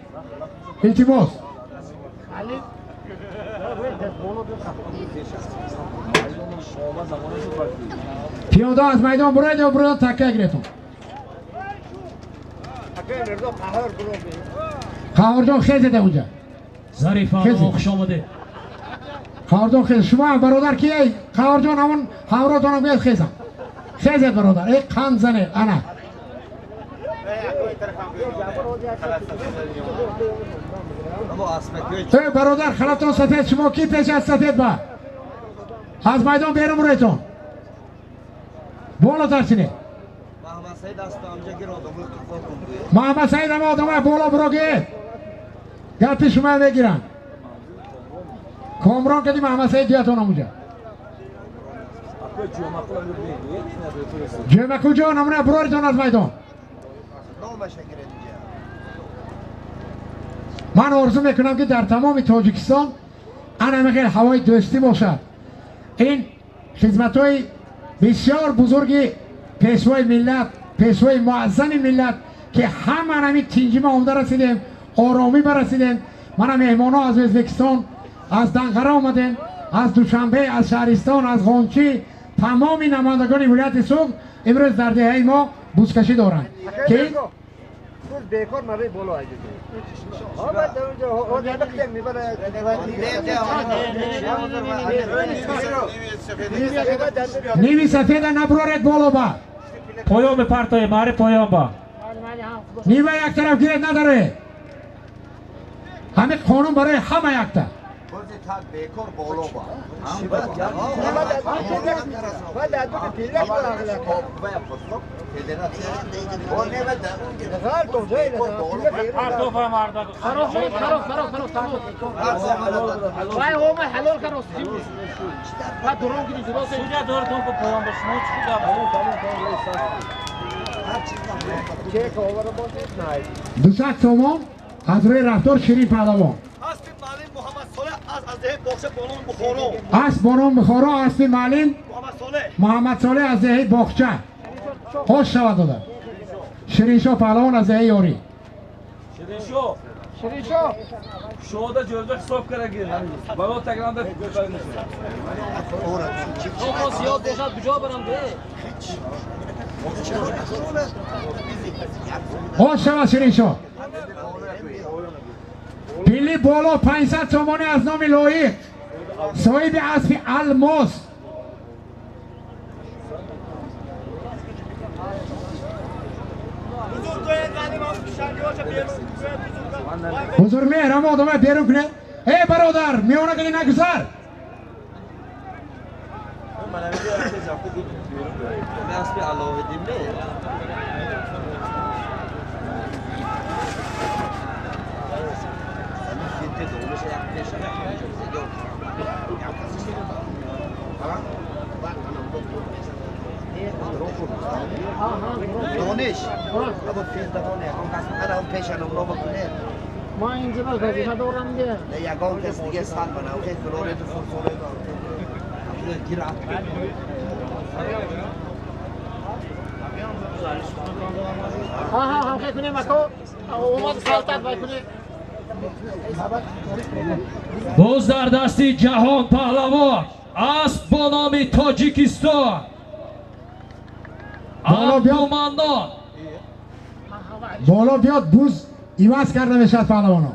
D: Илтимос. Пиёда аз майдон бироед ё бироед такка гиретон. Қаҳорҷон хезеда унҷа.
F: Зарифа хуш омадед.
D: Қаҳорҷон хез. Шумо бародар ки Қаҳорҷон ҳамон ҳамроҳтонам гӯяд хезам. Хезед бародар. Эй қанд зане ана. Эй бародар халатон сафед шумо ки пеш аз сафед ба? Аз майдон берун бироедтон. Боло тарсинед. Муҳаммад Саид ама одамай боло биро гед. Гапи шумо мегиранд. Комрон кади Муҳаммад Саид диятон амуҷа. Ҷумъақул ҷон амуна бироритон аз майдон. Ман орзу мекунам ки дар тамоми Тоҷикистон ана ҳамин ҳавои дӯстӣ бошад. Ин хизматҳои бисёр бузурги пешвои миллат, пешвои муаззами миллат ки ҳама ҳамин тинҷима омада расидем, оромӣ барасидем. Мана меҳмонҳо аз Ӯзбекистон, аз Данғара омадем, аз Душанбе, аз шаҳристон, аз Ғончӣ, тамоми намояндагони вилояти Суғд имрӯз дар деҳаи мо бузкашӣ доранд ки
G: буз бекор мари боло айдиди. Ҳа бад онҷо о набахтем мебара.
D: Ниви сафеда наброред боло ба.
F: Поён бипартоед, мари поён ба.
D: Нива як тараф гиред надаре. Ҳамин қонун барои ҳама якта.
G: Бекор боло ба.
D: Дусад сомон аз рӯи рафтор Ширин Паҳлавон. Асп бо номи Бухоро, аспи маълим Муҳаммад Солеҳ аз деҳаи Боғча. Хош шавад дода. Шириншоҳ Паҳлавон аз деҳаи Ёрӣ.
A: Шириншоҳ. Шириншоҳ. Шода ҷӯрда ҳисоб карагир. Бало тагранда зиёд бошад куҷо барам де?
D: Хош шавад Шириншоҳ. Пили боло 500 сомонӣ аз номи Лоиқ, соҳиби аспи Алмос. Бузургмеҳр ҳама одамай берун кунед. Эй бародар, миёна кани нагузар.
G: دانش ابو فیل دانه هم کس من هم پیش انم نو بکنه
H: ما اینجا وظیفه دارم دیگه
G: نه یگان کس دیگه سال بنا که فلوره تو فلوره گیر
H: ها ها هم که کنیم اکو اومد سالتات وای کنه.
A: Боз дар дасти Ҷаҳон Паҳлавон асп бо номи Тоҷикистон Абдуманнон.
D: Боло биёд буз иваз карда мешавад паҳлавоно.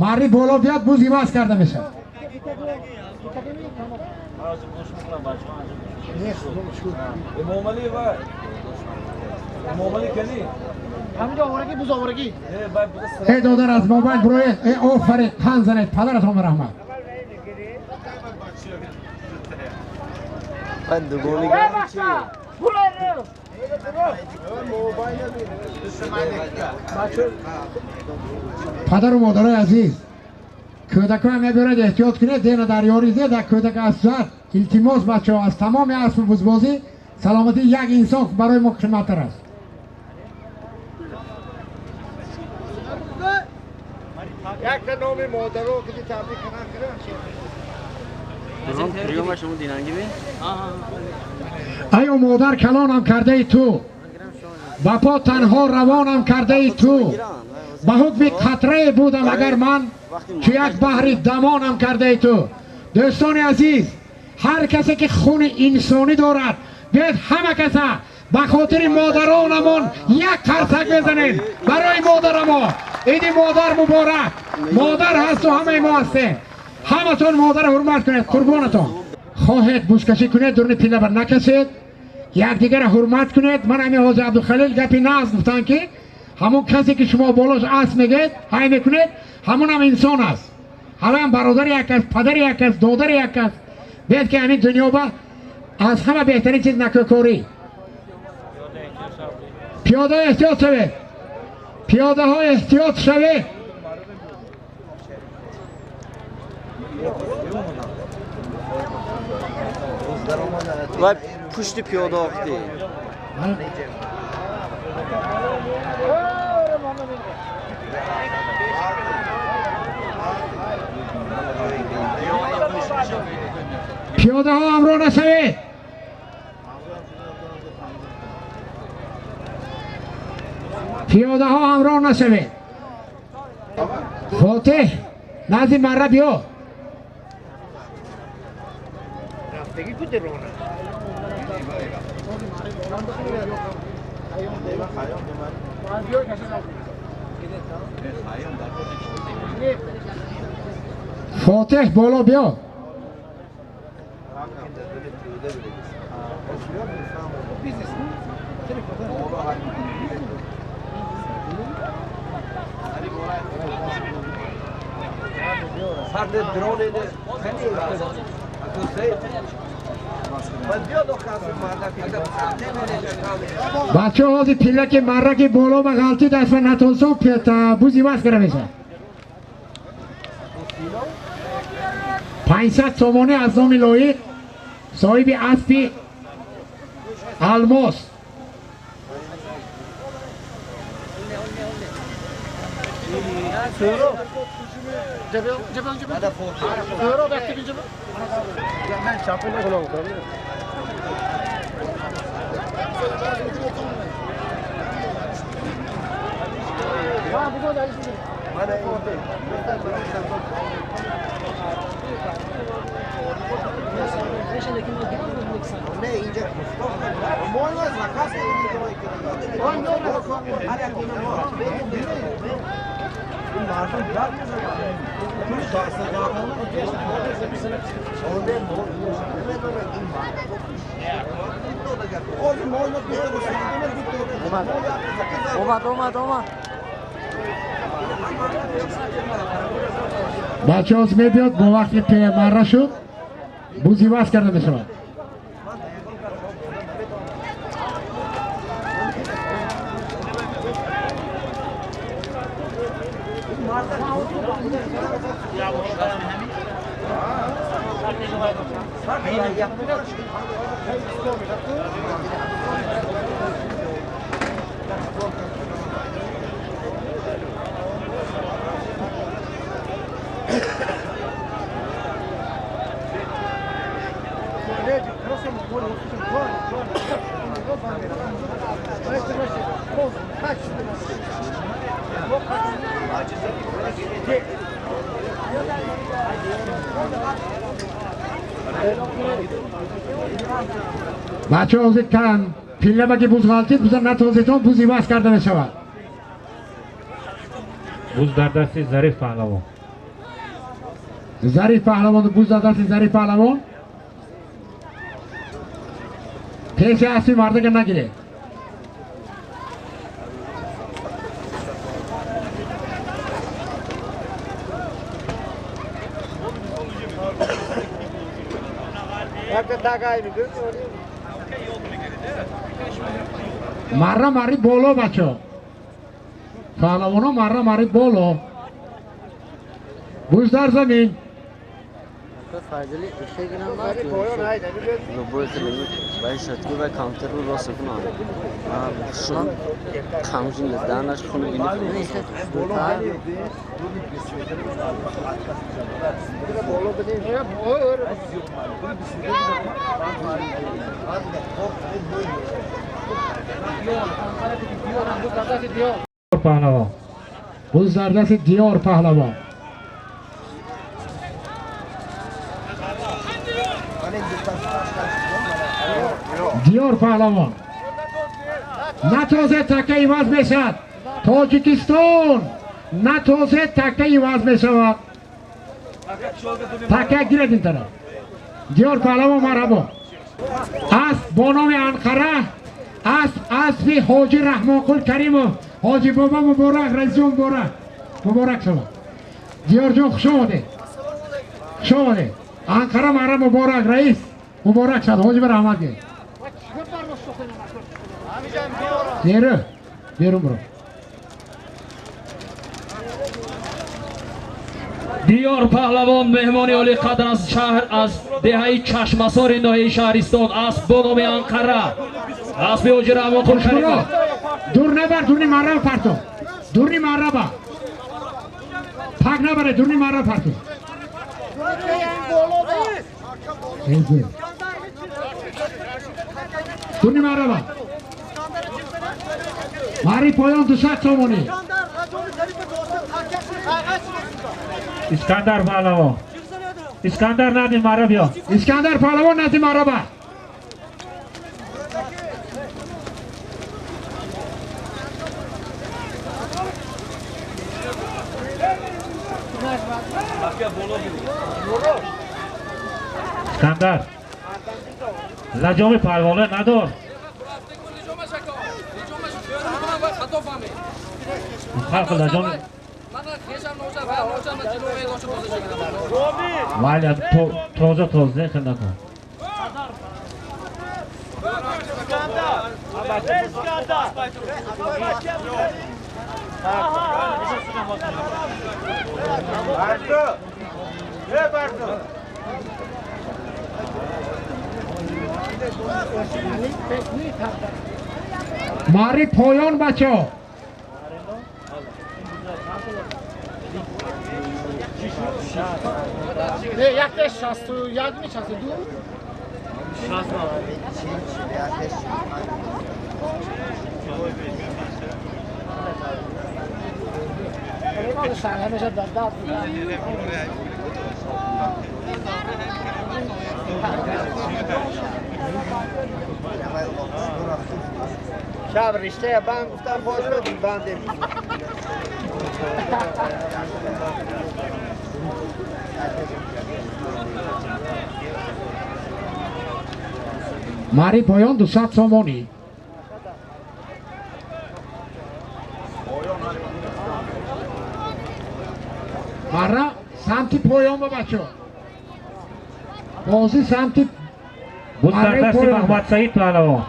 D: Марри боло биёд буз иваз карда мешавад. Эй додар аз мобайл бироед. Эй офарин, хан занед, падаратон ба раҳмат. Падару модарои азиз, кӯдакоя мебиёред, эҳтиёт кунед, дена дар ёри зе дар кӯдак асп зад. Илтимос бачаҳо, аз тамоми аспу бузбозӣ саломатии як инсон барои мо қиматтар аст.
G: Якта номи модаро ки табрик кунан кунан.
D: Айо модар калонам кардаи ту, ба по танҳо равонам кардаи ту, ба ҳукми қатрае будам агар ман, чу як баҳри дамонам кардаи ту. Дӯстони азиз, ҳар касе ки хуни инсонӣ дорад, биёед ҳама каса ба хотири модаронамон як қарсак мезанем барои модарамо. Иди модар муборак. Модар ҳасту ҳамаи мо ҳастем. Ҳаматон модарро ҳурмат кунед, қурбонатон. Хоҳед бузкашӣ кунед, дуруни пила бар накашед, якдигарро ҳурмат кунед. Ман ҳамин ҳозир Абдухалил гапи нағз гуфтанд, ки ҳамон касе ки шумо болош асп мегӯед, ҳай мекунед, ҳамонам инсон аст. Ҳамаам бародари як аст, падари як аст, додари як аст. Биёед ки ҳамин дунё ба аз ҳама беҳтарин чиз накӯкорӣ. Пиёда эҳтиёт шавед, пиёдаҳо эҳтиёт шавед.
B: Вай пушти пиёда охти.
D: Пиёдаҳо ҳамроҳ нашавед. Пиёдаҳо ҳамроҳ нашавед. Фотеҳ назди марра биё. Фотеҳ боло биё. Бачаҳо ҳозир пиллаки марраки боло ба ғалтид аст ва натонсон бузи ваз кара мешавад. 500 сомонӣ аз номи лоиқ соҳиби аспи алмос. Бачаҳо мебиёд бо вақти марра шуд бузи ваз карда мешавад. Бачаҳо ҳозир кан пиллабаки буз ғалтид, буза натозитон буз иваз карда мешавад.
F: Буз дар дасти Зариф паҳлавон.
D: Зариф паҳлавон, буз дар дасти Зариф паҳлавон. Пеши аспи мардага нагиред. Марра марри боло бачаҳо. Паҳлавоно марра марри боло. Буз дар замин.
F: Паҳлавон.
D: Буз дар дасти Диёр паҳлавон. Диёр паҳлавон. Натозе така иваз мешавад. Тоҷикистон натозе така иваз мешавад. Така гиред ин тараф. Диёр паҳлавон марҳабо. Асп бо номи Анқара, асп аспи Ҳоҷи Раҳмонқул Каримов. Ҳоҷи бобо муборак, раисҷон муборак. Муборак шавад. Диёрҷон хуш омадед. Хуш омадед. Анқара мара муборак, раис. Муборак шавад. Ҳоҷи ба раҳмат гиред. Беру, берун биро.
A: Диёр паҳлавон меҳмони олиқадр аз шаҳр, аз деҳаи Чашмасори ноҳияи Шаҳристон, асп бо номи Анқара, аспи Ҳоҷи Раҳмонқул Каримов.
D: Дур набар, дурни марра парто. Дурни марра ба. Пак набаре, дурни марра парто. Дурни марра ба. Мари поён 200 сомонӣ.
F: Искандар паҳлавон. Искандар назди марра биё.
D: Искандар паҳлавон назди марра ба.
F: Искандар лаҷоми парвона надор. Халқ лаҷоми вале тоза тоза хел накун.
D: Мари поён бачаҳо.
H: Не, якте 61 ми 62.
G: شب رشته بند گفتم باز بدیم بنده.
D: Мари поён 200 сомонӣ. Мара самти поён ба бачаҳо. Бозӣ самти
F: буд дар дасти Маҳмад Саид паҳлавон.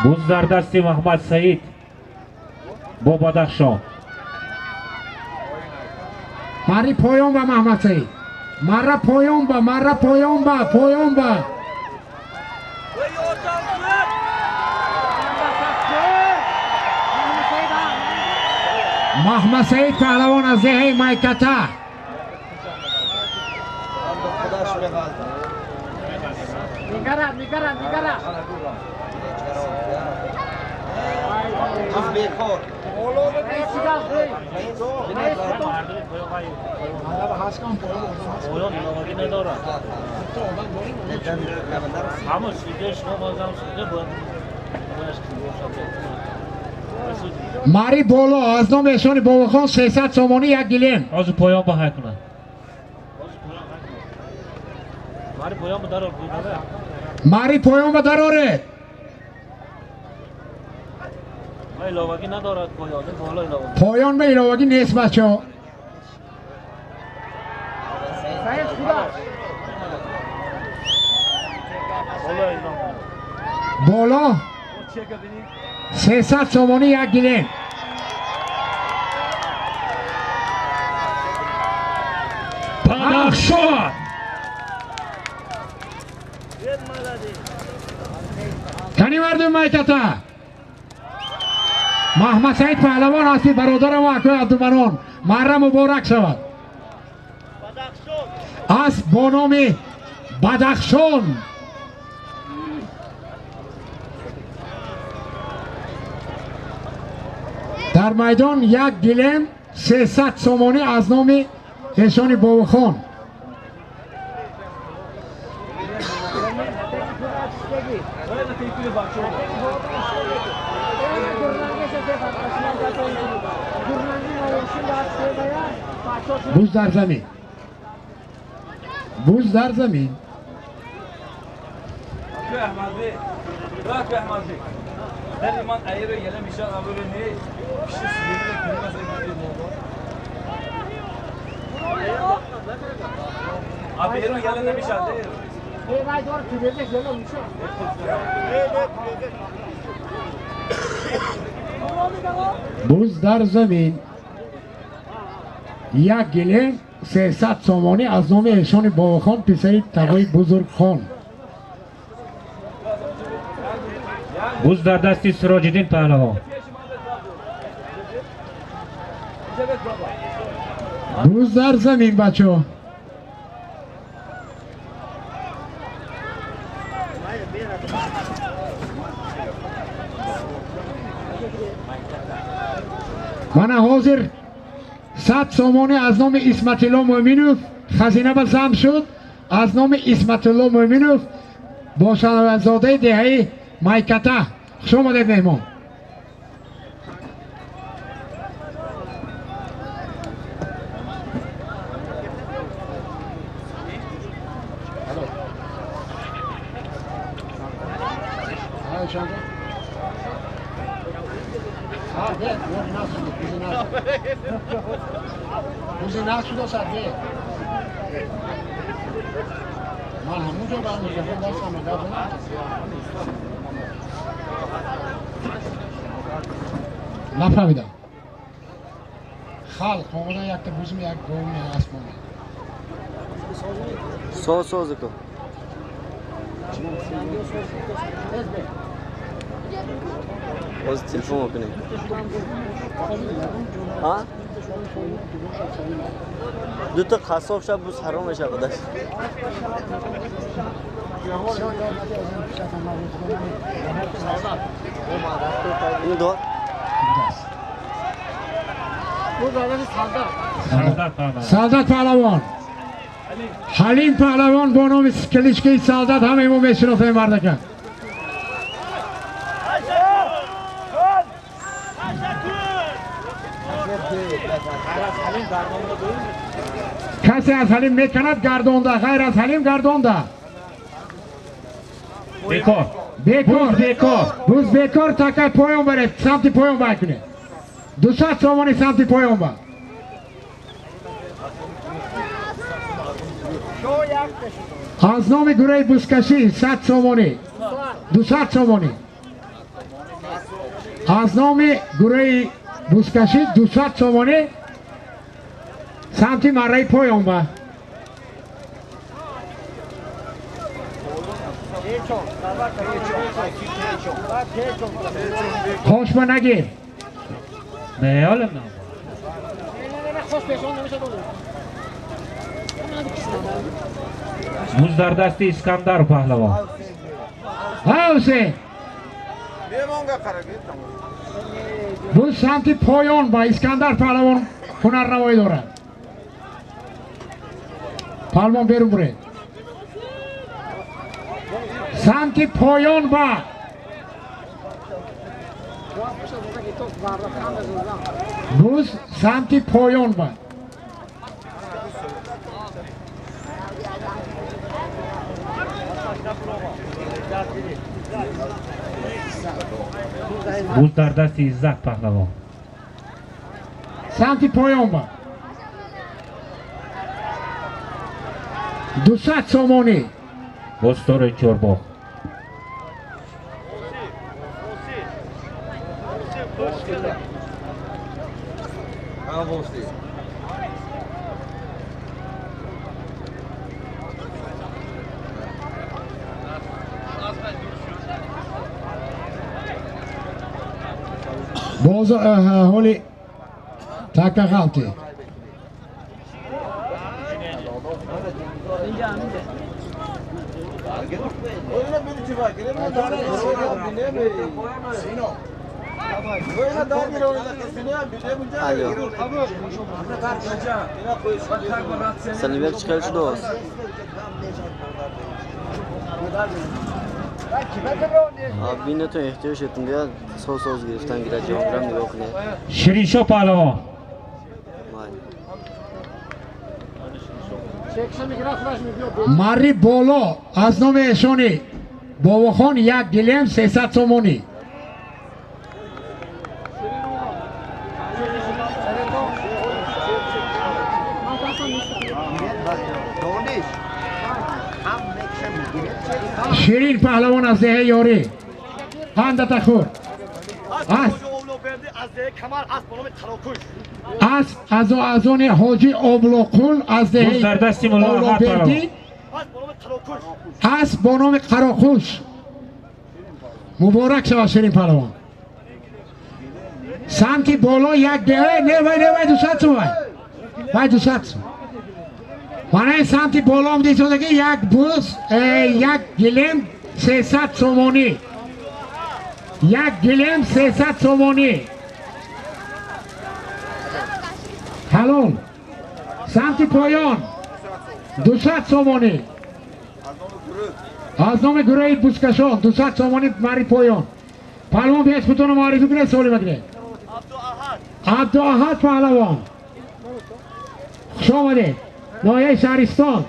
F: Буз дар дасти Маҳмад Саид бо Бадахшон.
D: Мари поён ба Маҳмад Саид. Мара поён ба, мара поён ба, поён ба. Маҳмад Саид паҳлавон аз деҳаи Майката.
H: Нигарад, нигарад, нигарад.
D: Мари боло аз номи эшони Бобохон 300 сомонӣ як гилем.
F: Ҳозир поён ба ҳай кунад.
D: Мари поён ба дароред.
F: Иловагӣ надорад поён, боло иловагӣ.
D: Поён ба иловагӣ нест бачаҳо. Боло 300 сомонӣ як гилем.
F: Бадахшон.
D: Кани мардуми Майката. Маҳмад Саид паҳлавон ҳастӣ бародарам ва акои Абдуманон. Марра муборак шавад. Асп бо номи Бадахшон. Дар майдон як гилем 300 сомонӣ аз номи эшони Бобохон. Буз дар замин. Буз дар замин. Буз дар замин. Як гилем 300 сомонӣ аз номи эшони Бобохон писари тағои Бузургхон.
F: Буз дар дасти Сироҷиддин паҳлавон.
D: Буз дар замин бачаҳо. Мана ҳозир 100 сомонӣ аз номи Исматилло Муъминов хазина ба зам шуд. Аз номи Исматилло Муъминов бо шанавазодаи деҳаи Майката. Хуш омадед меҳмон. Нафаҳмидам. Халқ омадан якта бузм як говми асбоми.
B: Соз соз ку. Боз телефон мекунем. Ҳа? Ду та қассоб шаб буз ҳаром мешавад худаш. Ину дор.
D: Солдат паҳлавон. Ҳалим паҳлавон бо номи кличкаи Солдат ҳамаи мо мешиносем мардака. Касе аз Ҳалим меканад гардонда, ғайр аз Ҳалим гардонда.
F: Бекор.
D: Бекор, бекор. Буз бекор така поён баред, самти поён бай кунед. 200 сомонӣ самти поён ба. Аз номи гурӯҳи бузкашӣ 100 сомонӣ. 200 сомонӣ. Аз номи гурӯҳи бузкашӣ 200 сомонӣ самти марраи поён ба. Хошма нагир.
F: Буз дар дасти Искандар паҳлавон.
D: Ҳусейн. Буз самти поён ба Искандар паҳлавон ҳунарнамоӣ дорад. Паҳлавон берун буред. Самти поён ба буз самти поён ба.
F: Буз дар дасти Иззат паҳлавон.
D: Самти поён ба. 200 сомонӣ.
F: Боз ситораи Чорбоғ.
D: Боз ҳоли така ғалти.
B: Салимбек чӣ хел шудааст? Бинатон эҳтиёҷ шудем бия соз соз гирифтан гирад ҷавонрам нигоҳ кунед.
F: Шириншо паҳлавон.
D: Марри боло аз номи эшони Бобохон як гилем 300 сомонӣ. Ширин паҳлавон аз деҳаи Ёрӣ. Андата хӯр. Аз они ҳоҷи Облоқул аз деҳаи Облобердӣ асп бо номи Қароқуш. Муборак шавад Ширин паҳлавон. Самти боло як не вай не вай 200 сум вай. Вай 200 сум. Мана ин самти боло омда истодаги як буз, як гилем 300 сомонӣ. Як гилем 300 сомонӣ. Ҳалол. Самти поён 200 сомонӣ. Аз номи гурӯҳи бузкашон 200 сомонӣ мари поён. Паҳлавон биёед худтонро муаррифӣ кунед, суоле бикунед. Абдуаҳад паҳлавон. Хуш омадед. Ноҳияи Шаҳристон.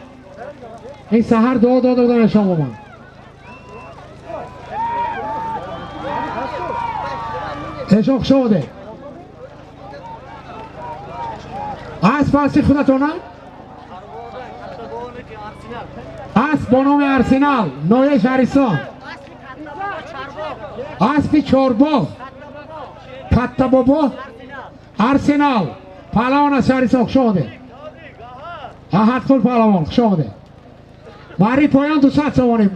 D: Ин саҳар дуо дода будам эшон бо ман. Эшо хуш омадед. Асп аси худатона? Асп бо номи Арсенал, ноҳияи Шаҳристон. Аспи Чорбоғ, Каттабобо, Арсенал, паҳлавон аз Шаҳристон, хуш омадед. Аҳадқул паҳлавон, хуш омадед. Бари поён 200 сомонӣ.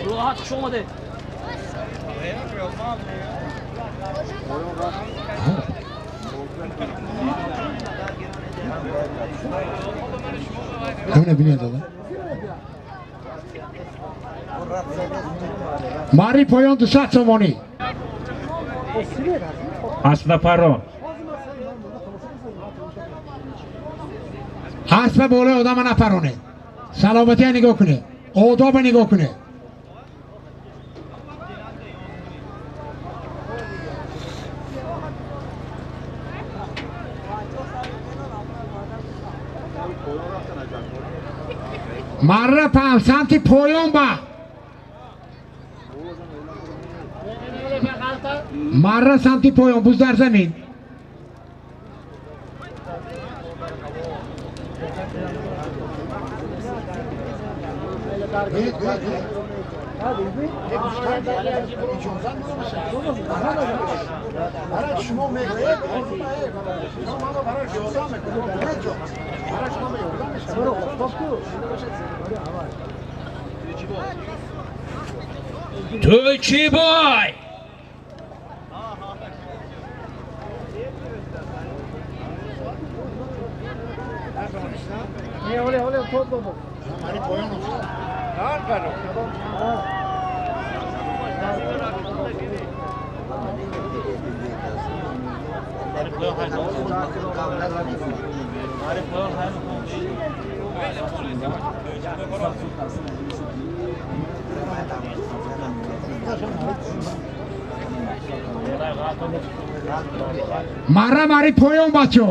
A: Роҳат, хуш омадед.
D: Ҳамина бинед дада. Бари поён 200 сомонӣ.
F: Асп напарон.
D: Аспа болои одама напаронед. Саломатия нигоҳ кунед, одоба нигоҳ кунед. Марра пам самти поён ба. Марра самти поён, буз дар замин.
A: Тӯйчибой!
D: Марра мари поён, бачо.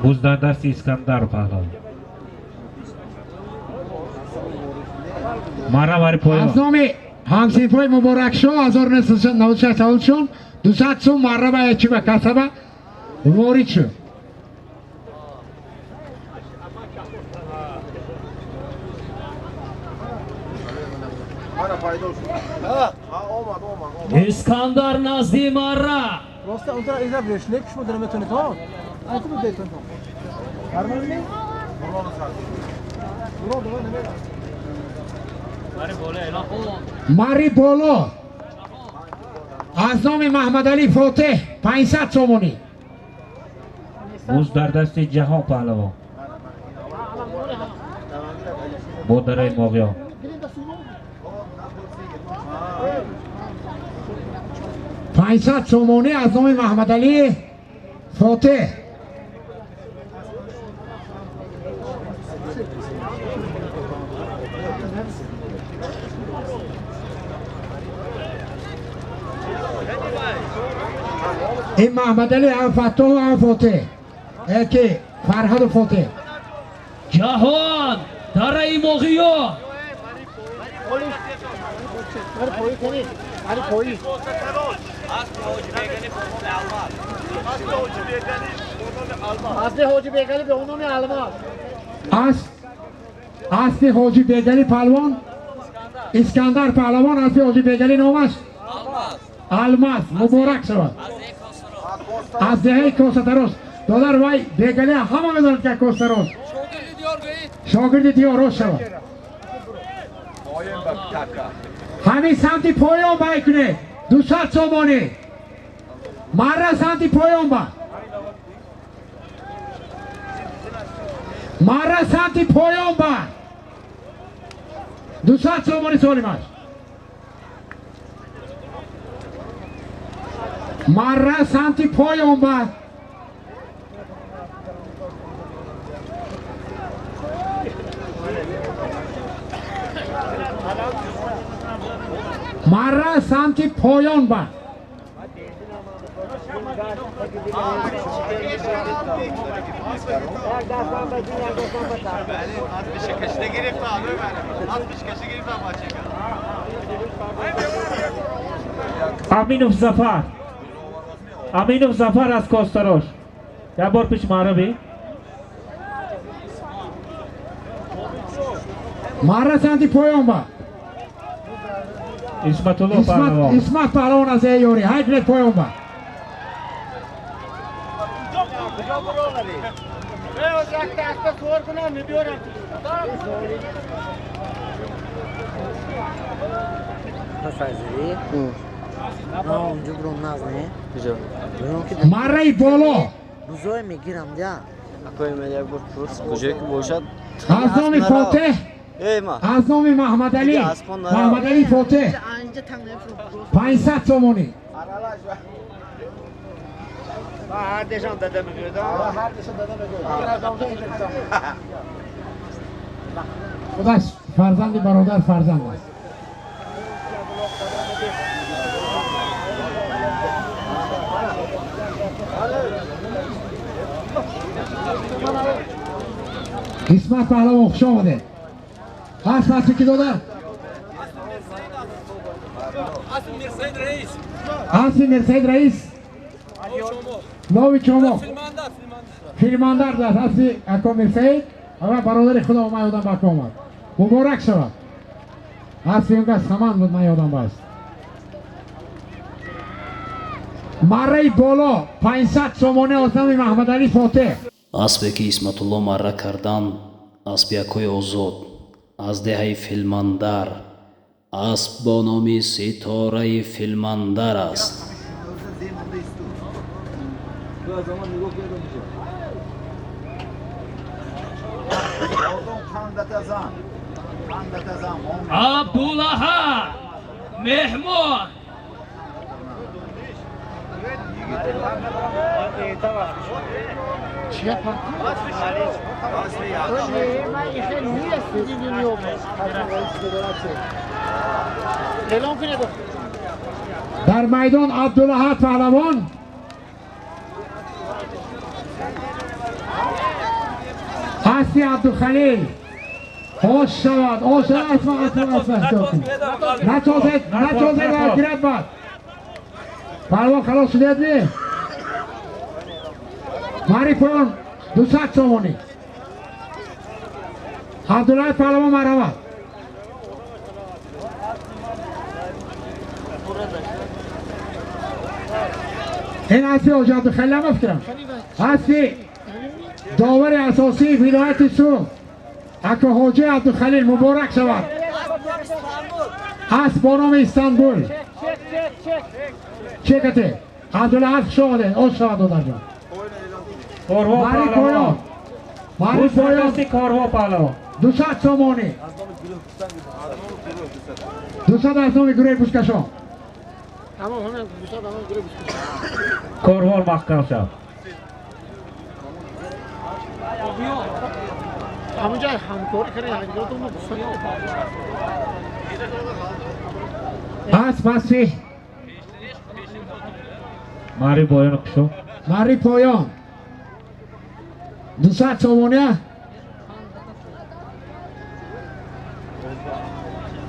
F: Буз дар дасти Искандар паҳлавон. Марра бари поён.
D: Аз номи ҳамсинфҳои Муборакшоҳ 1996 таваллудшон 200 сум марра ба ячиба касаба ворид шуд.
A: Искандар назди марра.
H: Просто он тараф иза брешнек шумо дар метонед ҳо. Ай куб бетон. Нормально?
D: Мари боло аз номи Маҳмадалӣ Фотеҳ 500 сомонӣ.
F: Буз дар дасти Ҷаҳон паҳлавон. Бо дараи Моғиён.
D: 500 сомонӣ аз номи Маҳмадалӣ Фотеҳ. Ин Маҳмадалӣ ҳам Фаттоҳу ҳам Фотеҳ, ки Фарҳаду Фотеҳ.
A: Ҷаҳон дараи Моғиён.
D: Аспи Ҳоҷи Бегалӣ паҳлавон Искандар паҳлавон, аспи Ҳоҷи Бегалӣ номаш Алмаз. Муборак шавад. Аз деҳаи Косатароз. Додар вай Бегалӣ ҳама медонад ки Косатароз. Шогирди диёр рост шавад. Ҳамин самти поён бай кунед. 200 сомонӣ. Марра самти поён ба. Марра самти поён ба. 200 сомонӣ солимаш. Марра самти поён ба. Марра самти поён ба.
F: Аминов Зафар. Аминов Зафар аз Костарош. Як бор пеш маро би.
D: Мара санти поён ба.
F: Исматулло паҳлавон.
D: Исмат паҳлавон аз Ёри. Ҳай кунед поён ба. Мараи боло.
J: Бузой мегирам да.
B: Куҷое ки бошад.
D: Аз номи Фотеҳ. Аз номи Маҳмадалӣ. Маҳмадалӣ Фотеҳ. 500 сомонӣ. Худаш фарзанди бародар фарзанд аст. Исмат паҳлавон, хуш омадед. Ҳаст ҳасти ки додар? Аси Мирсаид раис. Нови Чомоқ. Филмандар даст аси ако Мирсаид. Ава бародари худо ман ёдам ба омад. Муборак шавад. Аси унга саман буд, ман ёдам баст. Мараи боло 500 сомонӣ аз номи Маҳмадалӣ Фотеҳ.
A: Аспе ки Исматулло марра кардан, аспи якои озод, аз деҳаи Филмандар, асп бо номи Ситораи Филмандар аст.
K: Абдуллаҳа меҳмон.
D: Дар майдон Абдуллаҳа паҳлавон. Аси Абдухалил. Хош шавад, ош асма асма асма. Натозед, натозед, гирад бад. Паҳлавон халос шудед ми? Мари поён 200 сомонӣ. Абдуллаҳ паҳлавон марҳамат. Ин аси ҳоҷи Абдухалил ҳам фикрам. Аси довари асосии вилояти Суғд ако ҳоҷи Абдухалил муборак шавад. Асп бо номи Истанбул. Чекате. Абдуллаҳ хуш омадед. Ош шавад додарҷон. Мари поён. Мари поён.
F: Корво паҳлавон.
D: 200 сомонӣ. 200 аз номи гурӯҳи бузкашон.
F: Корвон маҳкам шав.
D: Асп аси.
F: Мари поён кушо.
D: Мари поён. 200 сомонӣ.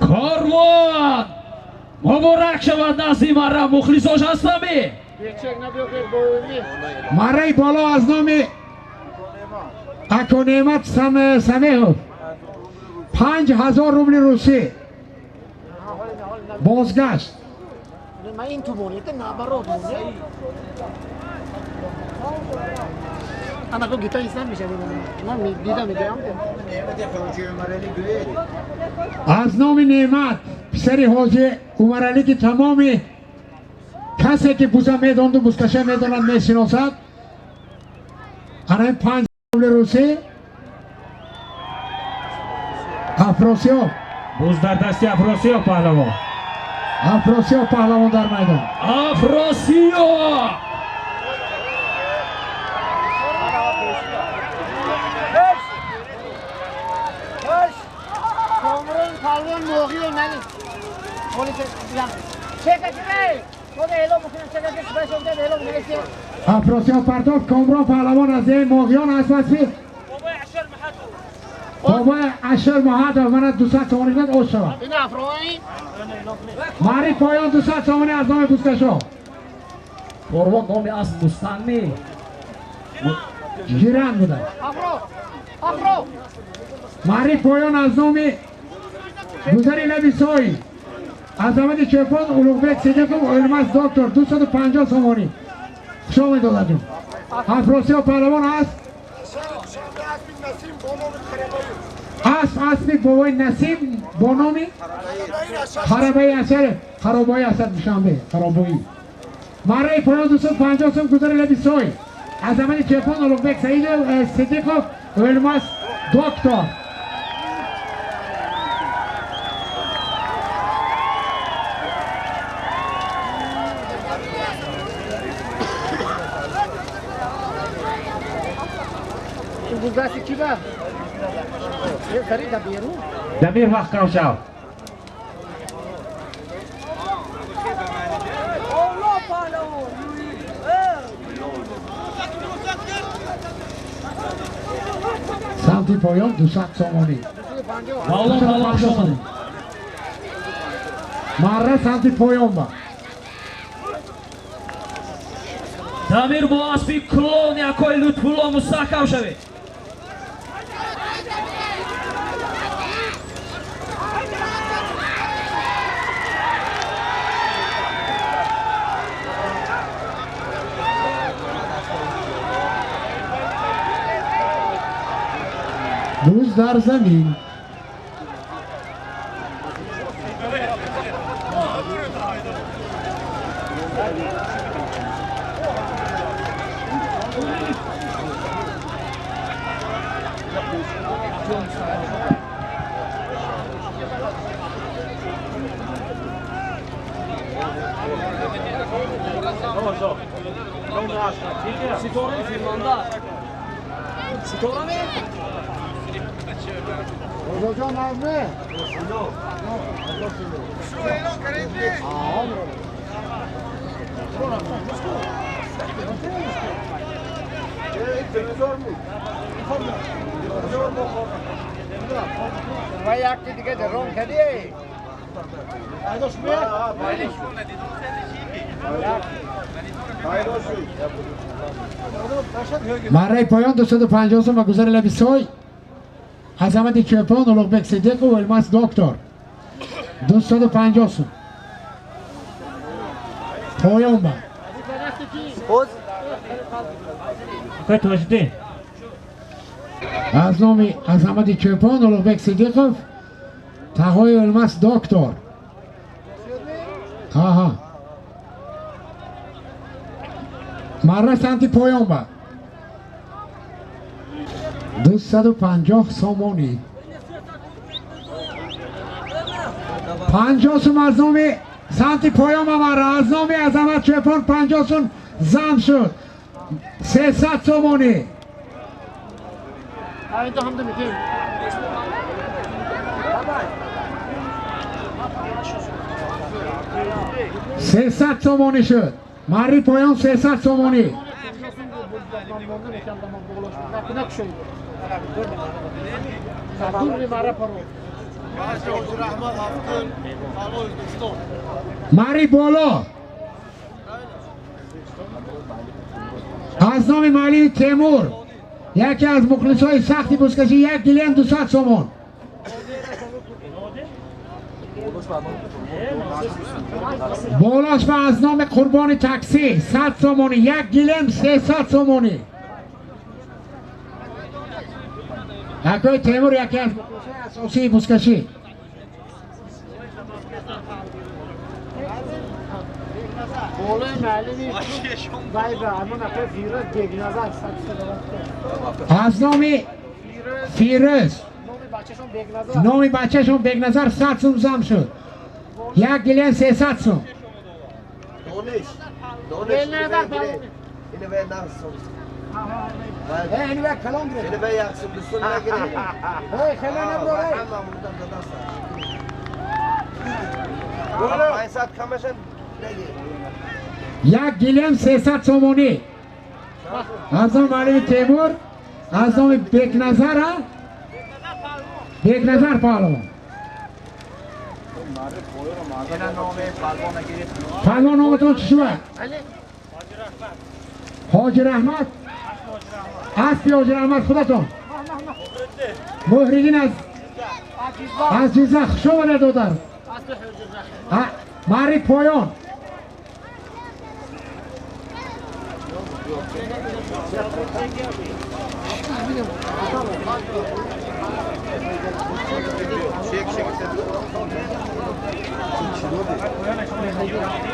K: Корвон муборак шавад назди мара мухлисош ҳастами.
D: Мараи боло аз номи ако Неъмат Самеҳов 5000 рубли русӣ бозгашт. Аз номи Неъмат писари ҳоҷи Умаралӣ ки тамоми касе ки буза медонду бузкаша медонад мешиносад, ана ин 5 рубли русӣ. Афросиёб.
F: Буз дар дасти Афросиёб паҳлавон.
D: Афросиёб паҳлавон дар майдон.
K: Афросиёб.
H: Комрон паҳлавон моғиё нали.
D: افراسیاب پرتاب کامران پهلوان از ماغیان اساسی بابای عشر ماهد من 200 سامانی داد اوش شود. معری پایان 200 سامانی از نام بوزکشا.
K: قربان نامی از مستنمی
D: جیران بوده. معری پایان از نام گذری لبی سای از آمد چپان اولوغبek صدیقов الماس دکتر 250 سامانی. خوش آمدید داداجون. افراسیاب پهلوان است. اسب بابای نسیم با نام خرابایی اثر خرابایی اثر دوشنبه خرابایی. مره پایان 250 سوم گذر لبی سای از عمل چپان اولوغبek سعید صدیقов الماس دکتر.
F: دمیر وقت کم شو.
D: سمت پایان 200 سامانی. مره سمت پایان با.
K: دمیر با اسبی کلون یکای لطفالله مستحکم شوید.
D: بوز در زمین. مره پایان 250 سوم و گذر لبی سای عظمت چوپان اولوغبek صدیق و الماس دکتر 250 سوم پایان با. از نام عظمت چوپان اولوغبek صدیقов تاهای الماس دکتر. ها مره سمت پایان با 250 سامانی. 50 سوم از نام سمت پایان مره از نام عظمت چوپان 50 سوم زم شد 300 سامانی. 300 سامانی شد. مری پایان 300 سامانی. مری بالا از نام مالی تیمور یکی از مخلصای سختی بزکشی یک گلیم 200 سومون. بالاش و از نام قربان تاکسی 100 سومونی، یک گلیم 300 سومونی. اکوی تیمور یکی از مخلصای اساسی بزکشی. از نام فیروز نام بچه‌شون بگنظر 100 سوم زم شد، یک گلیم 300 سوم. Як гилем 300 сомонӣ. Аз номи муаллими Темур, аз номи Бекназар, Бекназар паҳлавон. Паҳлавон номатон чӣ шуд? Ҳоҷи Раҳмат. Аспи Ҳоҷи Раҳмат худатон. Муҳриддин аз Ҷиззах. Хуш омадед додар. Мари поён.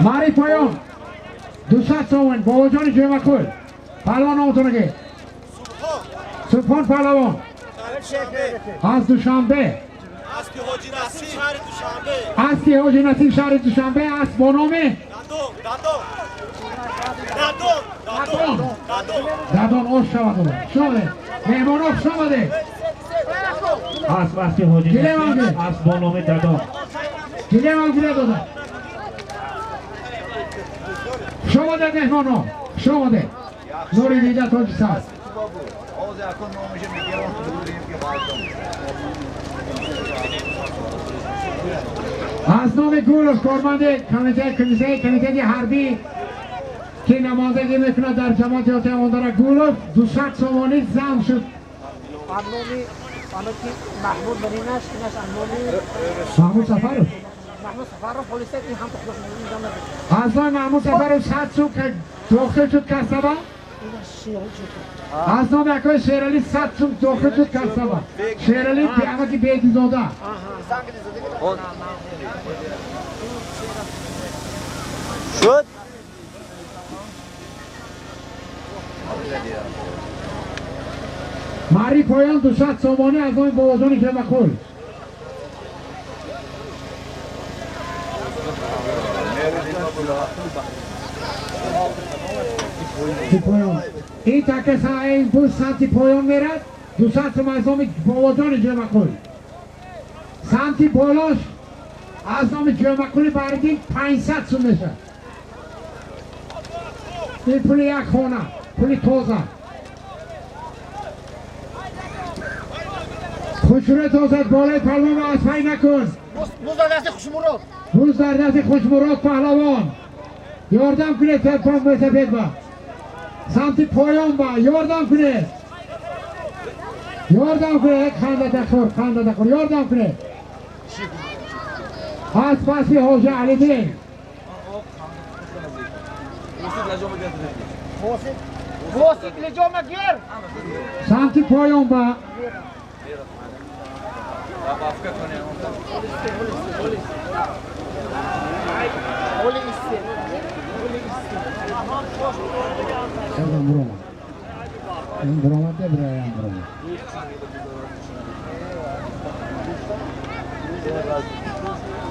D: Мари поён 200 сомон. Бобоҷони Ҷумъакул. Паҳлавон номатон ки? Субҳон паҳлавон. Аз Душанбе.
L: Аспи Ҳоҷи Насиб шаҳри Душанбе.
D: Аспи Ҳоҷи Насиб шаҳри Душанбе. Асп бо номи
L: Дадон. Дадон. Дадон.
D: Дадон ош шавад. Хуш омадед. Меҳмонҳо хуш омадед.
F: Асп аспи Ҳоҷи Насиб, асп бо номи Дадон.
D: Гилем гиле дода. Хуш омадед меҳмонҳо. Хуш омадед. Нури дида тоҷи сар. Аз номи Гулов, корманди комитети ҳарбӣ ки намояндагӣ мекунад дар ҷамоати Отиамондара, Гулов 200 сомонӣ зам шуд. Маҳмуд Сафаров. Аз номи Маҳмуд Сафаров 100 сум дохил шуд касаба. Аз номи акои Шерали 100 сум дохил шуд касаба. Шерали амаки Бегизода.
B: Шуд.
D: Мари поён 200 сомонӣ аз номи бобоҷони Ҷумъакул. Ин таке ин буз самти поён мерад, 200 сум аз номи бобоҷони Ҷумъакул. Самти болош аз номи Ҷумъакули Баҳриддин 500 сум мешавад. Ин пули як хона, пули тоза. Хушрӯ тозад болои паҳлавонро аз пай накун.
H: Буз дар дасти Хушмурод.
D: Буз дар дасти Хушмурод паҳлавон. Ёрдам кунед мӯйсафед ба. Самти поён ба ёрдам кунед. Ёрдам кунед, ханда тахӯр, ханда тахӯр, ёрдам кунед. Аз паси Ҳоҷи Алиддин. Самти поён ба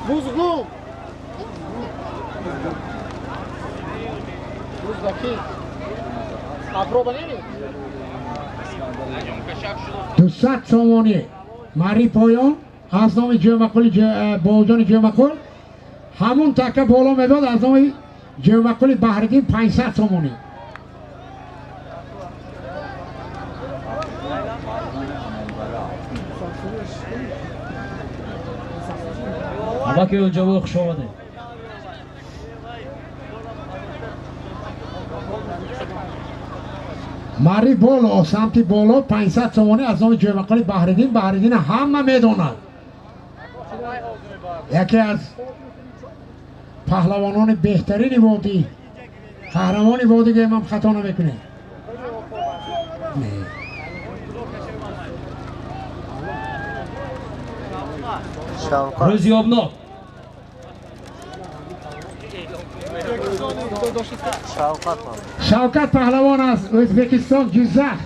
H: Buzgum. Buzdaki. Aproba nemi?
D: 200 сомонӣ. Мари поён аз номи Ҷумъакули Бобоҷони Ҷумъакул. Ҳамун така боло медод аз номи Ҷумъакули Баҳриддин 500 сомонӣ.
K: Амаки онҷо хуш омадед.
D: Мари боло, самти боло 500 сомонӣ аз номи Ҷумъакули Баҳриддин. Баҳриддин ҳама медонад. Яке аз паҳлавонони беҳтарини водӣ, қаҳрамони водӣ, ки ман хато намекунем.
K: Рӯзёбнок.
D: Шавкат паҳлавон аз Ӯзбекистон, Ҷиззах.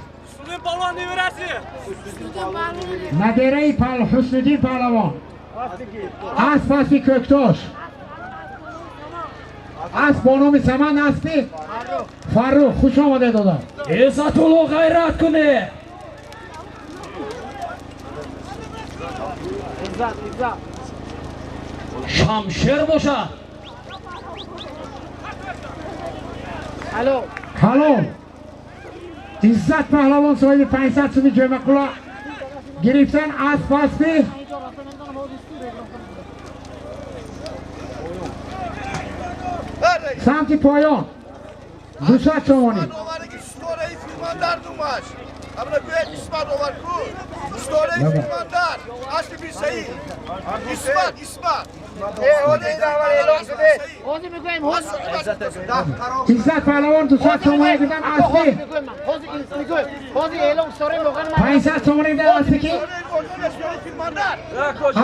D: Набираи Ҳусниддин паҳлавон. Асп аспи Кӯктош. Асп бо номи Саман, аспи Фаррух. Хуш омадед додар.
K: Иззатулло ғайрат кунед. Шамшер бошад.
D: Ҳалол. Иззат паҳлавон соҳиби 500 суми ҷоймақула гирифтан асп аспи самти поён 200 сомонӣ. Иззат паҳлавон 200 сомонӣ гирифтан аспи 500 сомонӣ гирифтан аспи ки?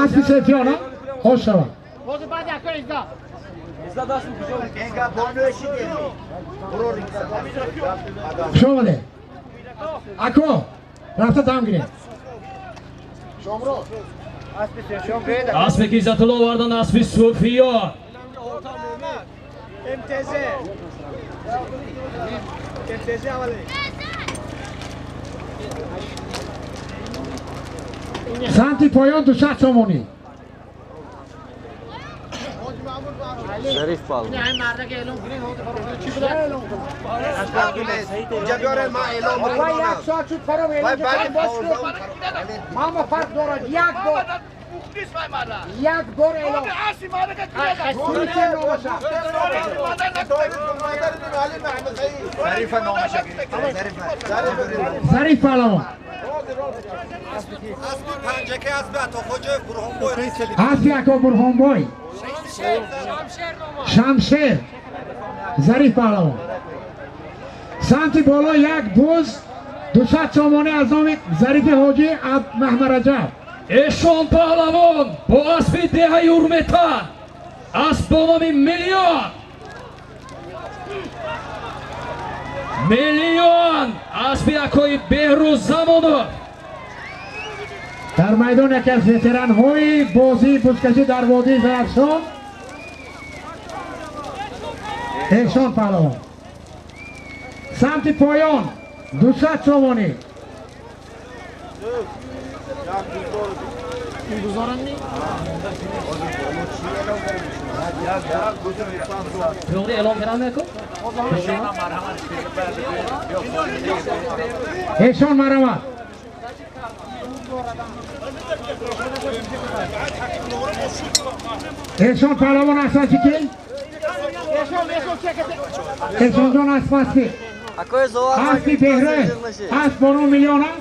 D: Аспи Сефиён, хош шавад. Хуш омадед. Ако, рафта дам гиред.
K: Аспе ки Иззатулло овардан аспи Суфиё.
D: Самти поён 200 сомонӣ.
B: Зариф паҳлавон.
H: Мама фарқ дорад як бор. Як бор эълон.
D: Зариф паҳлавон. Аспи ако Бурҳонбой. Шамшер. Зариф паҳлавон. Самти боло як буз 200 сомонӣ аз номи Зарифи ҳоҷӣ Маҳмараҷаб.
K: Эшон паҳлавон бо аспи деҳаи Урметан, асп бо номи Миллион. Миллион аспи акои Беҳрӯз Замонов.
D: Дар майдон яке аз ветеранҳои бозии бузкашӣ дар водии Зарафшон Эшон паҳлавон. Самти поён 200 сомонӣ. Эшон марҳамат. Эшон паҳлавон аспаси ки? Эшонҷон аспаси. Аспи Беҳрӯз, асп бо номи Миллиона.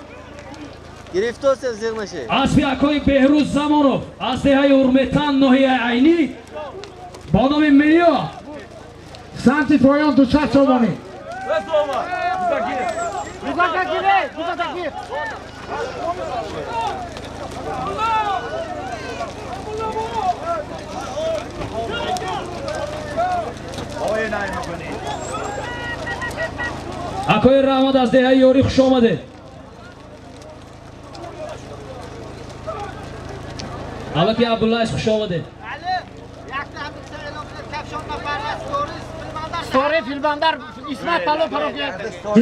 K: Аспи акои Беҳрӯз Замонов аз деҳаи Урметан ноҳияи Айнӣ бо номи Миллион.
D: Самти поён 200 сомонӣ.
K: Акои Раҳмат аз деҳаи Ёрӣ хуш омадед. Алаки Абдуллаев хуш омадед.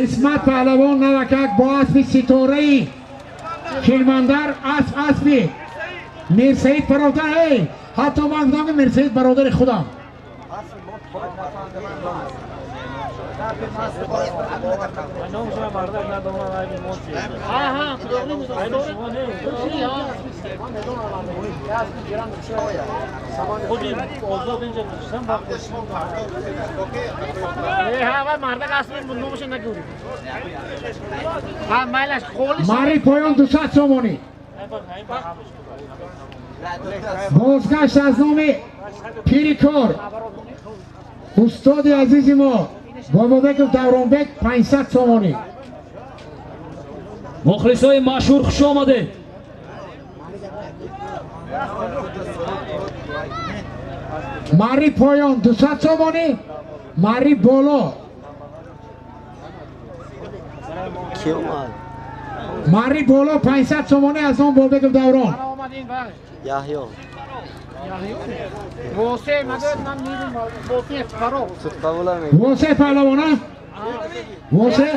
D: Исмат паҳлавон навакак бо аспи ситораи Филмандар асп аспи Мирсаид бародар. Эй, ҳатто ман гуфтам ки Мирсаид бародари худам. Мари поён 200 сомонӣ. Бозгашт аз номи пири кор устоди азизи мо Бобобеков Давронбек 500 сомонӣ.
K: Мухлисои машҳур хуш омадед.
D: Мари поён 200 сомонӣ, мари боло. Мари боло 500 сомонӣ аз он Бобобеков Даврон.
B: Яҳё.
D: Восе паҳлавона? Восе?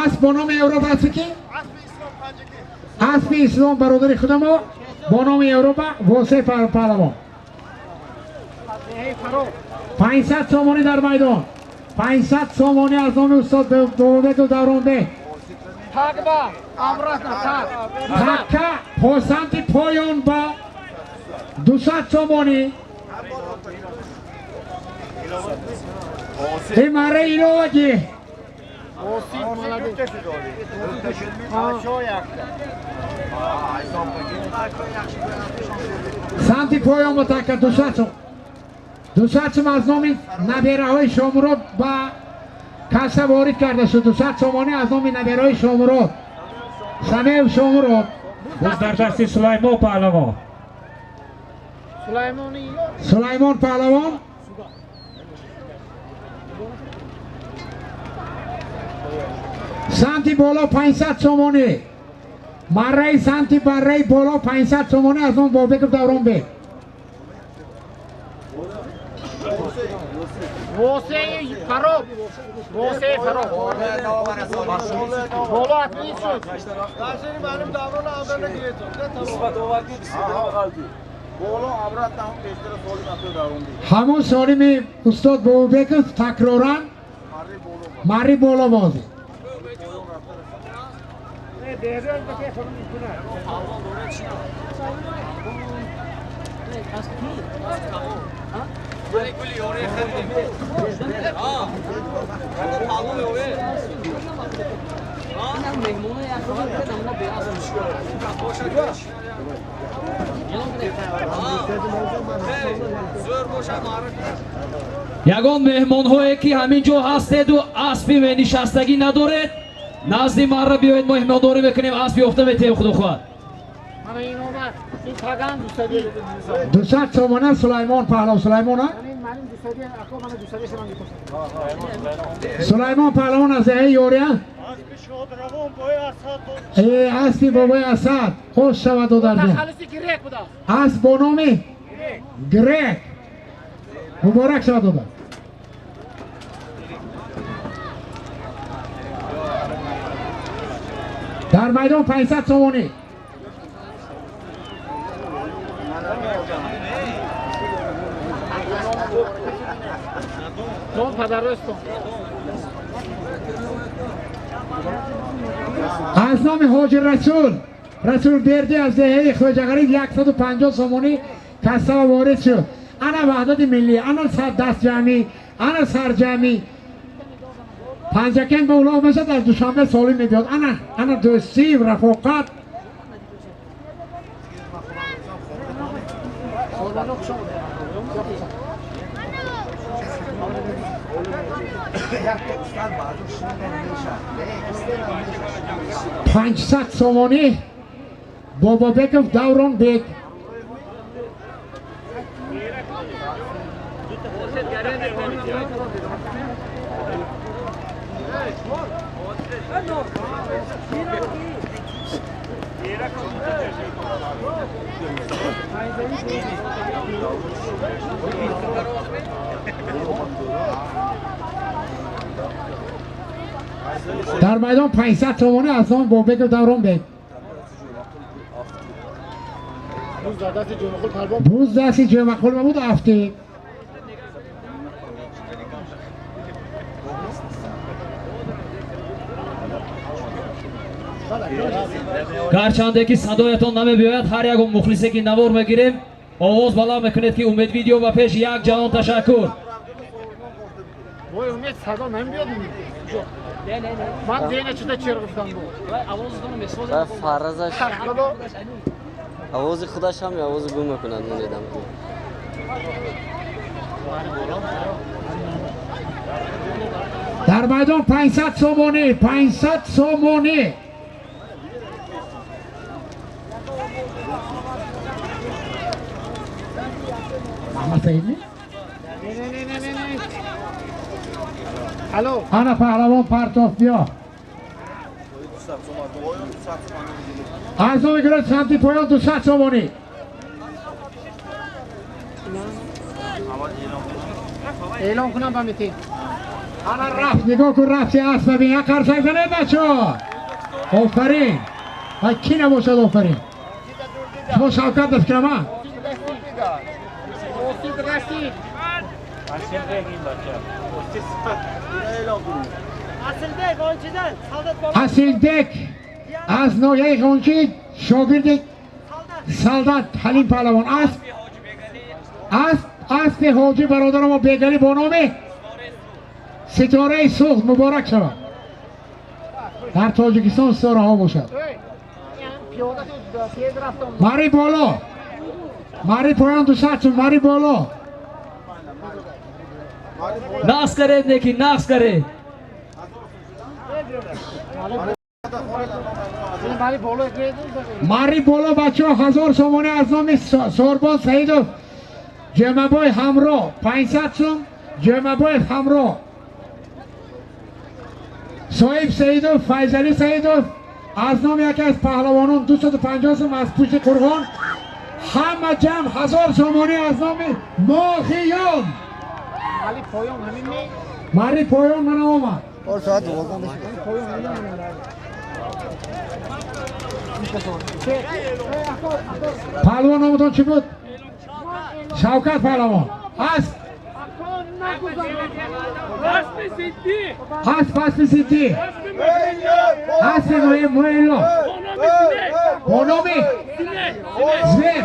D: Асп бо номи Европа аст ки? Аспи Ислом бародари худамо бо номи Европа Восе паҳлавон. 500 сомонӣ дар майдон. 500 сомонӣ аз номи устод Бобобеков Давронбек.
H: Такба, обратно, так.
D: Такка по самти поён ба 200 сомонӣ. Ин марра иловагӣ. Самти поён ба такка 200 сом. 200 сом аз номи набераҳои Шомурод ба касса ворид карда шуд. 200 сомонӣ аз номи набераҳои Шомурод. Самеев Шомурод.
F: Буз дар дасти Сулаймон паҳлавон.
D: Сулаймон паҳлавон. Самти боло 500 сомонӣ. Марраи самти барраи боло 500 сомонӣ аз номи Бобеков Давронбек.
H: Восеи фароб. Восеи фароб. Боло атмӣ шуд.
D: Ҳамон солими устод Бобобеков такроран марри боло бозид.
K: Ягон меҳмонҳое ки ҳамин ҷо ҳастеду аспи нишастагӣ надоред, назди марра биёед, мо меҳмондорӣ мекунем, асп ёфта метиҳем, худо хоҳад.
D: 200 сомона Сулаймон паҳлавон. Сулаймон Сулаймон паҳлавон аз деҳаи Ёрия. Аспи бобои Асад хуш шавад додарҷон. Асп бо номи Грек. Муборак шавад додар. Дар майдон 500 сомонӣ. Аз номи Ҳоҷи Расул Расул Бердӣ аз деҳаи Хоҷағариб 150 сомонӣ касса ворид шуд. Ана ваҳдати миллӣ, ана дастҷамӣ, ана сарҷамӣ. Панҷакент ба улоғ мешад, аз Душанбе солим мебиёд. Ана ана дӯстӣ, рафоқат. Панҷсад сомонӣ Бобобеков Давронбек. Дар майдон 500 сомонӣ аз номи Бобеков Давронбек. Буз дасти Ҷумъақул буд, афтид.
K: Гарчанде ки садоятон намебиёяд, ҳар ягон мухлисе ки навор мегирем, овоз баланд мекунед ки Умед видео ба пеш. Як ҷаҳон ташаккур.
H: Вой Умед садо намебиёд. Ман дена чида чер гуфтам бу.
B: Фаразаш овози худаш ҳам овози гум мекунад, монедам.
D: Дар майдон 500 сомонӣ, 500 сомонӣ. Маҳмад Саид не?
H: Не. Алло.
D: Ана паҳлавон партоф биё. Аз номи гурӯҳ самти поён 200 сомонӣ.
H: Эълон кунам ба митинг.
D: Ана рафт, нигоҳ кун, рафти асп бибин, як қарсак занед бачаҳо. Офарин. Ва кӣ набошад офарин. Шумо Шавкат ба фикрам, а?
H: Расид.
D: Асилбек аз ноҳияи Ғончӣ, шогирди Салдат Ҳалим паҳлавон. Асп, асп, аспи ҳоҷӣ бародарамо Бегалӣ бо номи Ситораи Суғд муборак шавад. Дар Тоҷикистон ситораҳо бошад. Мари боло, мари поён 200 сум, мари боло.
K: Нақс каред, неки нақс каред.
D: Мари боло, бачаҳо, 1000 сомонӣ аз номи Сорбон Саидов Ҷемабой ҳамроҳ, 500 сум Ҷемабоев ҳамроҳ, Соҳиб Саидов, Файзалӣ Саидов аз номи яке аз паҳлавонон 250 сум аз пушти қурғон. Ҳама ҷамъ 1000 сомонӣ аз номи Моҳиён. Мари поён мана омад. Паҳлавон номатон чӣ буд? Шавкат паҳлавон. Асп, асп, аспи сиддӣ, аспи Муэлло бо номи Звер.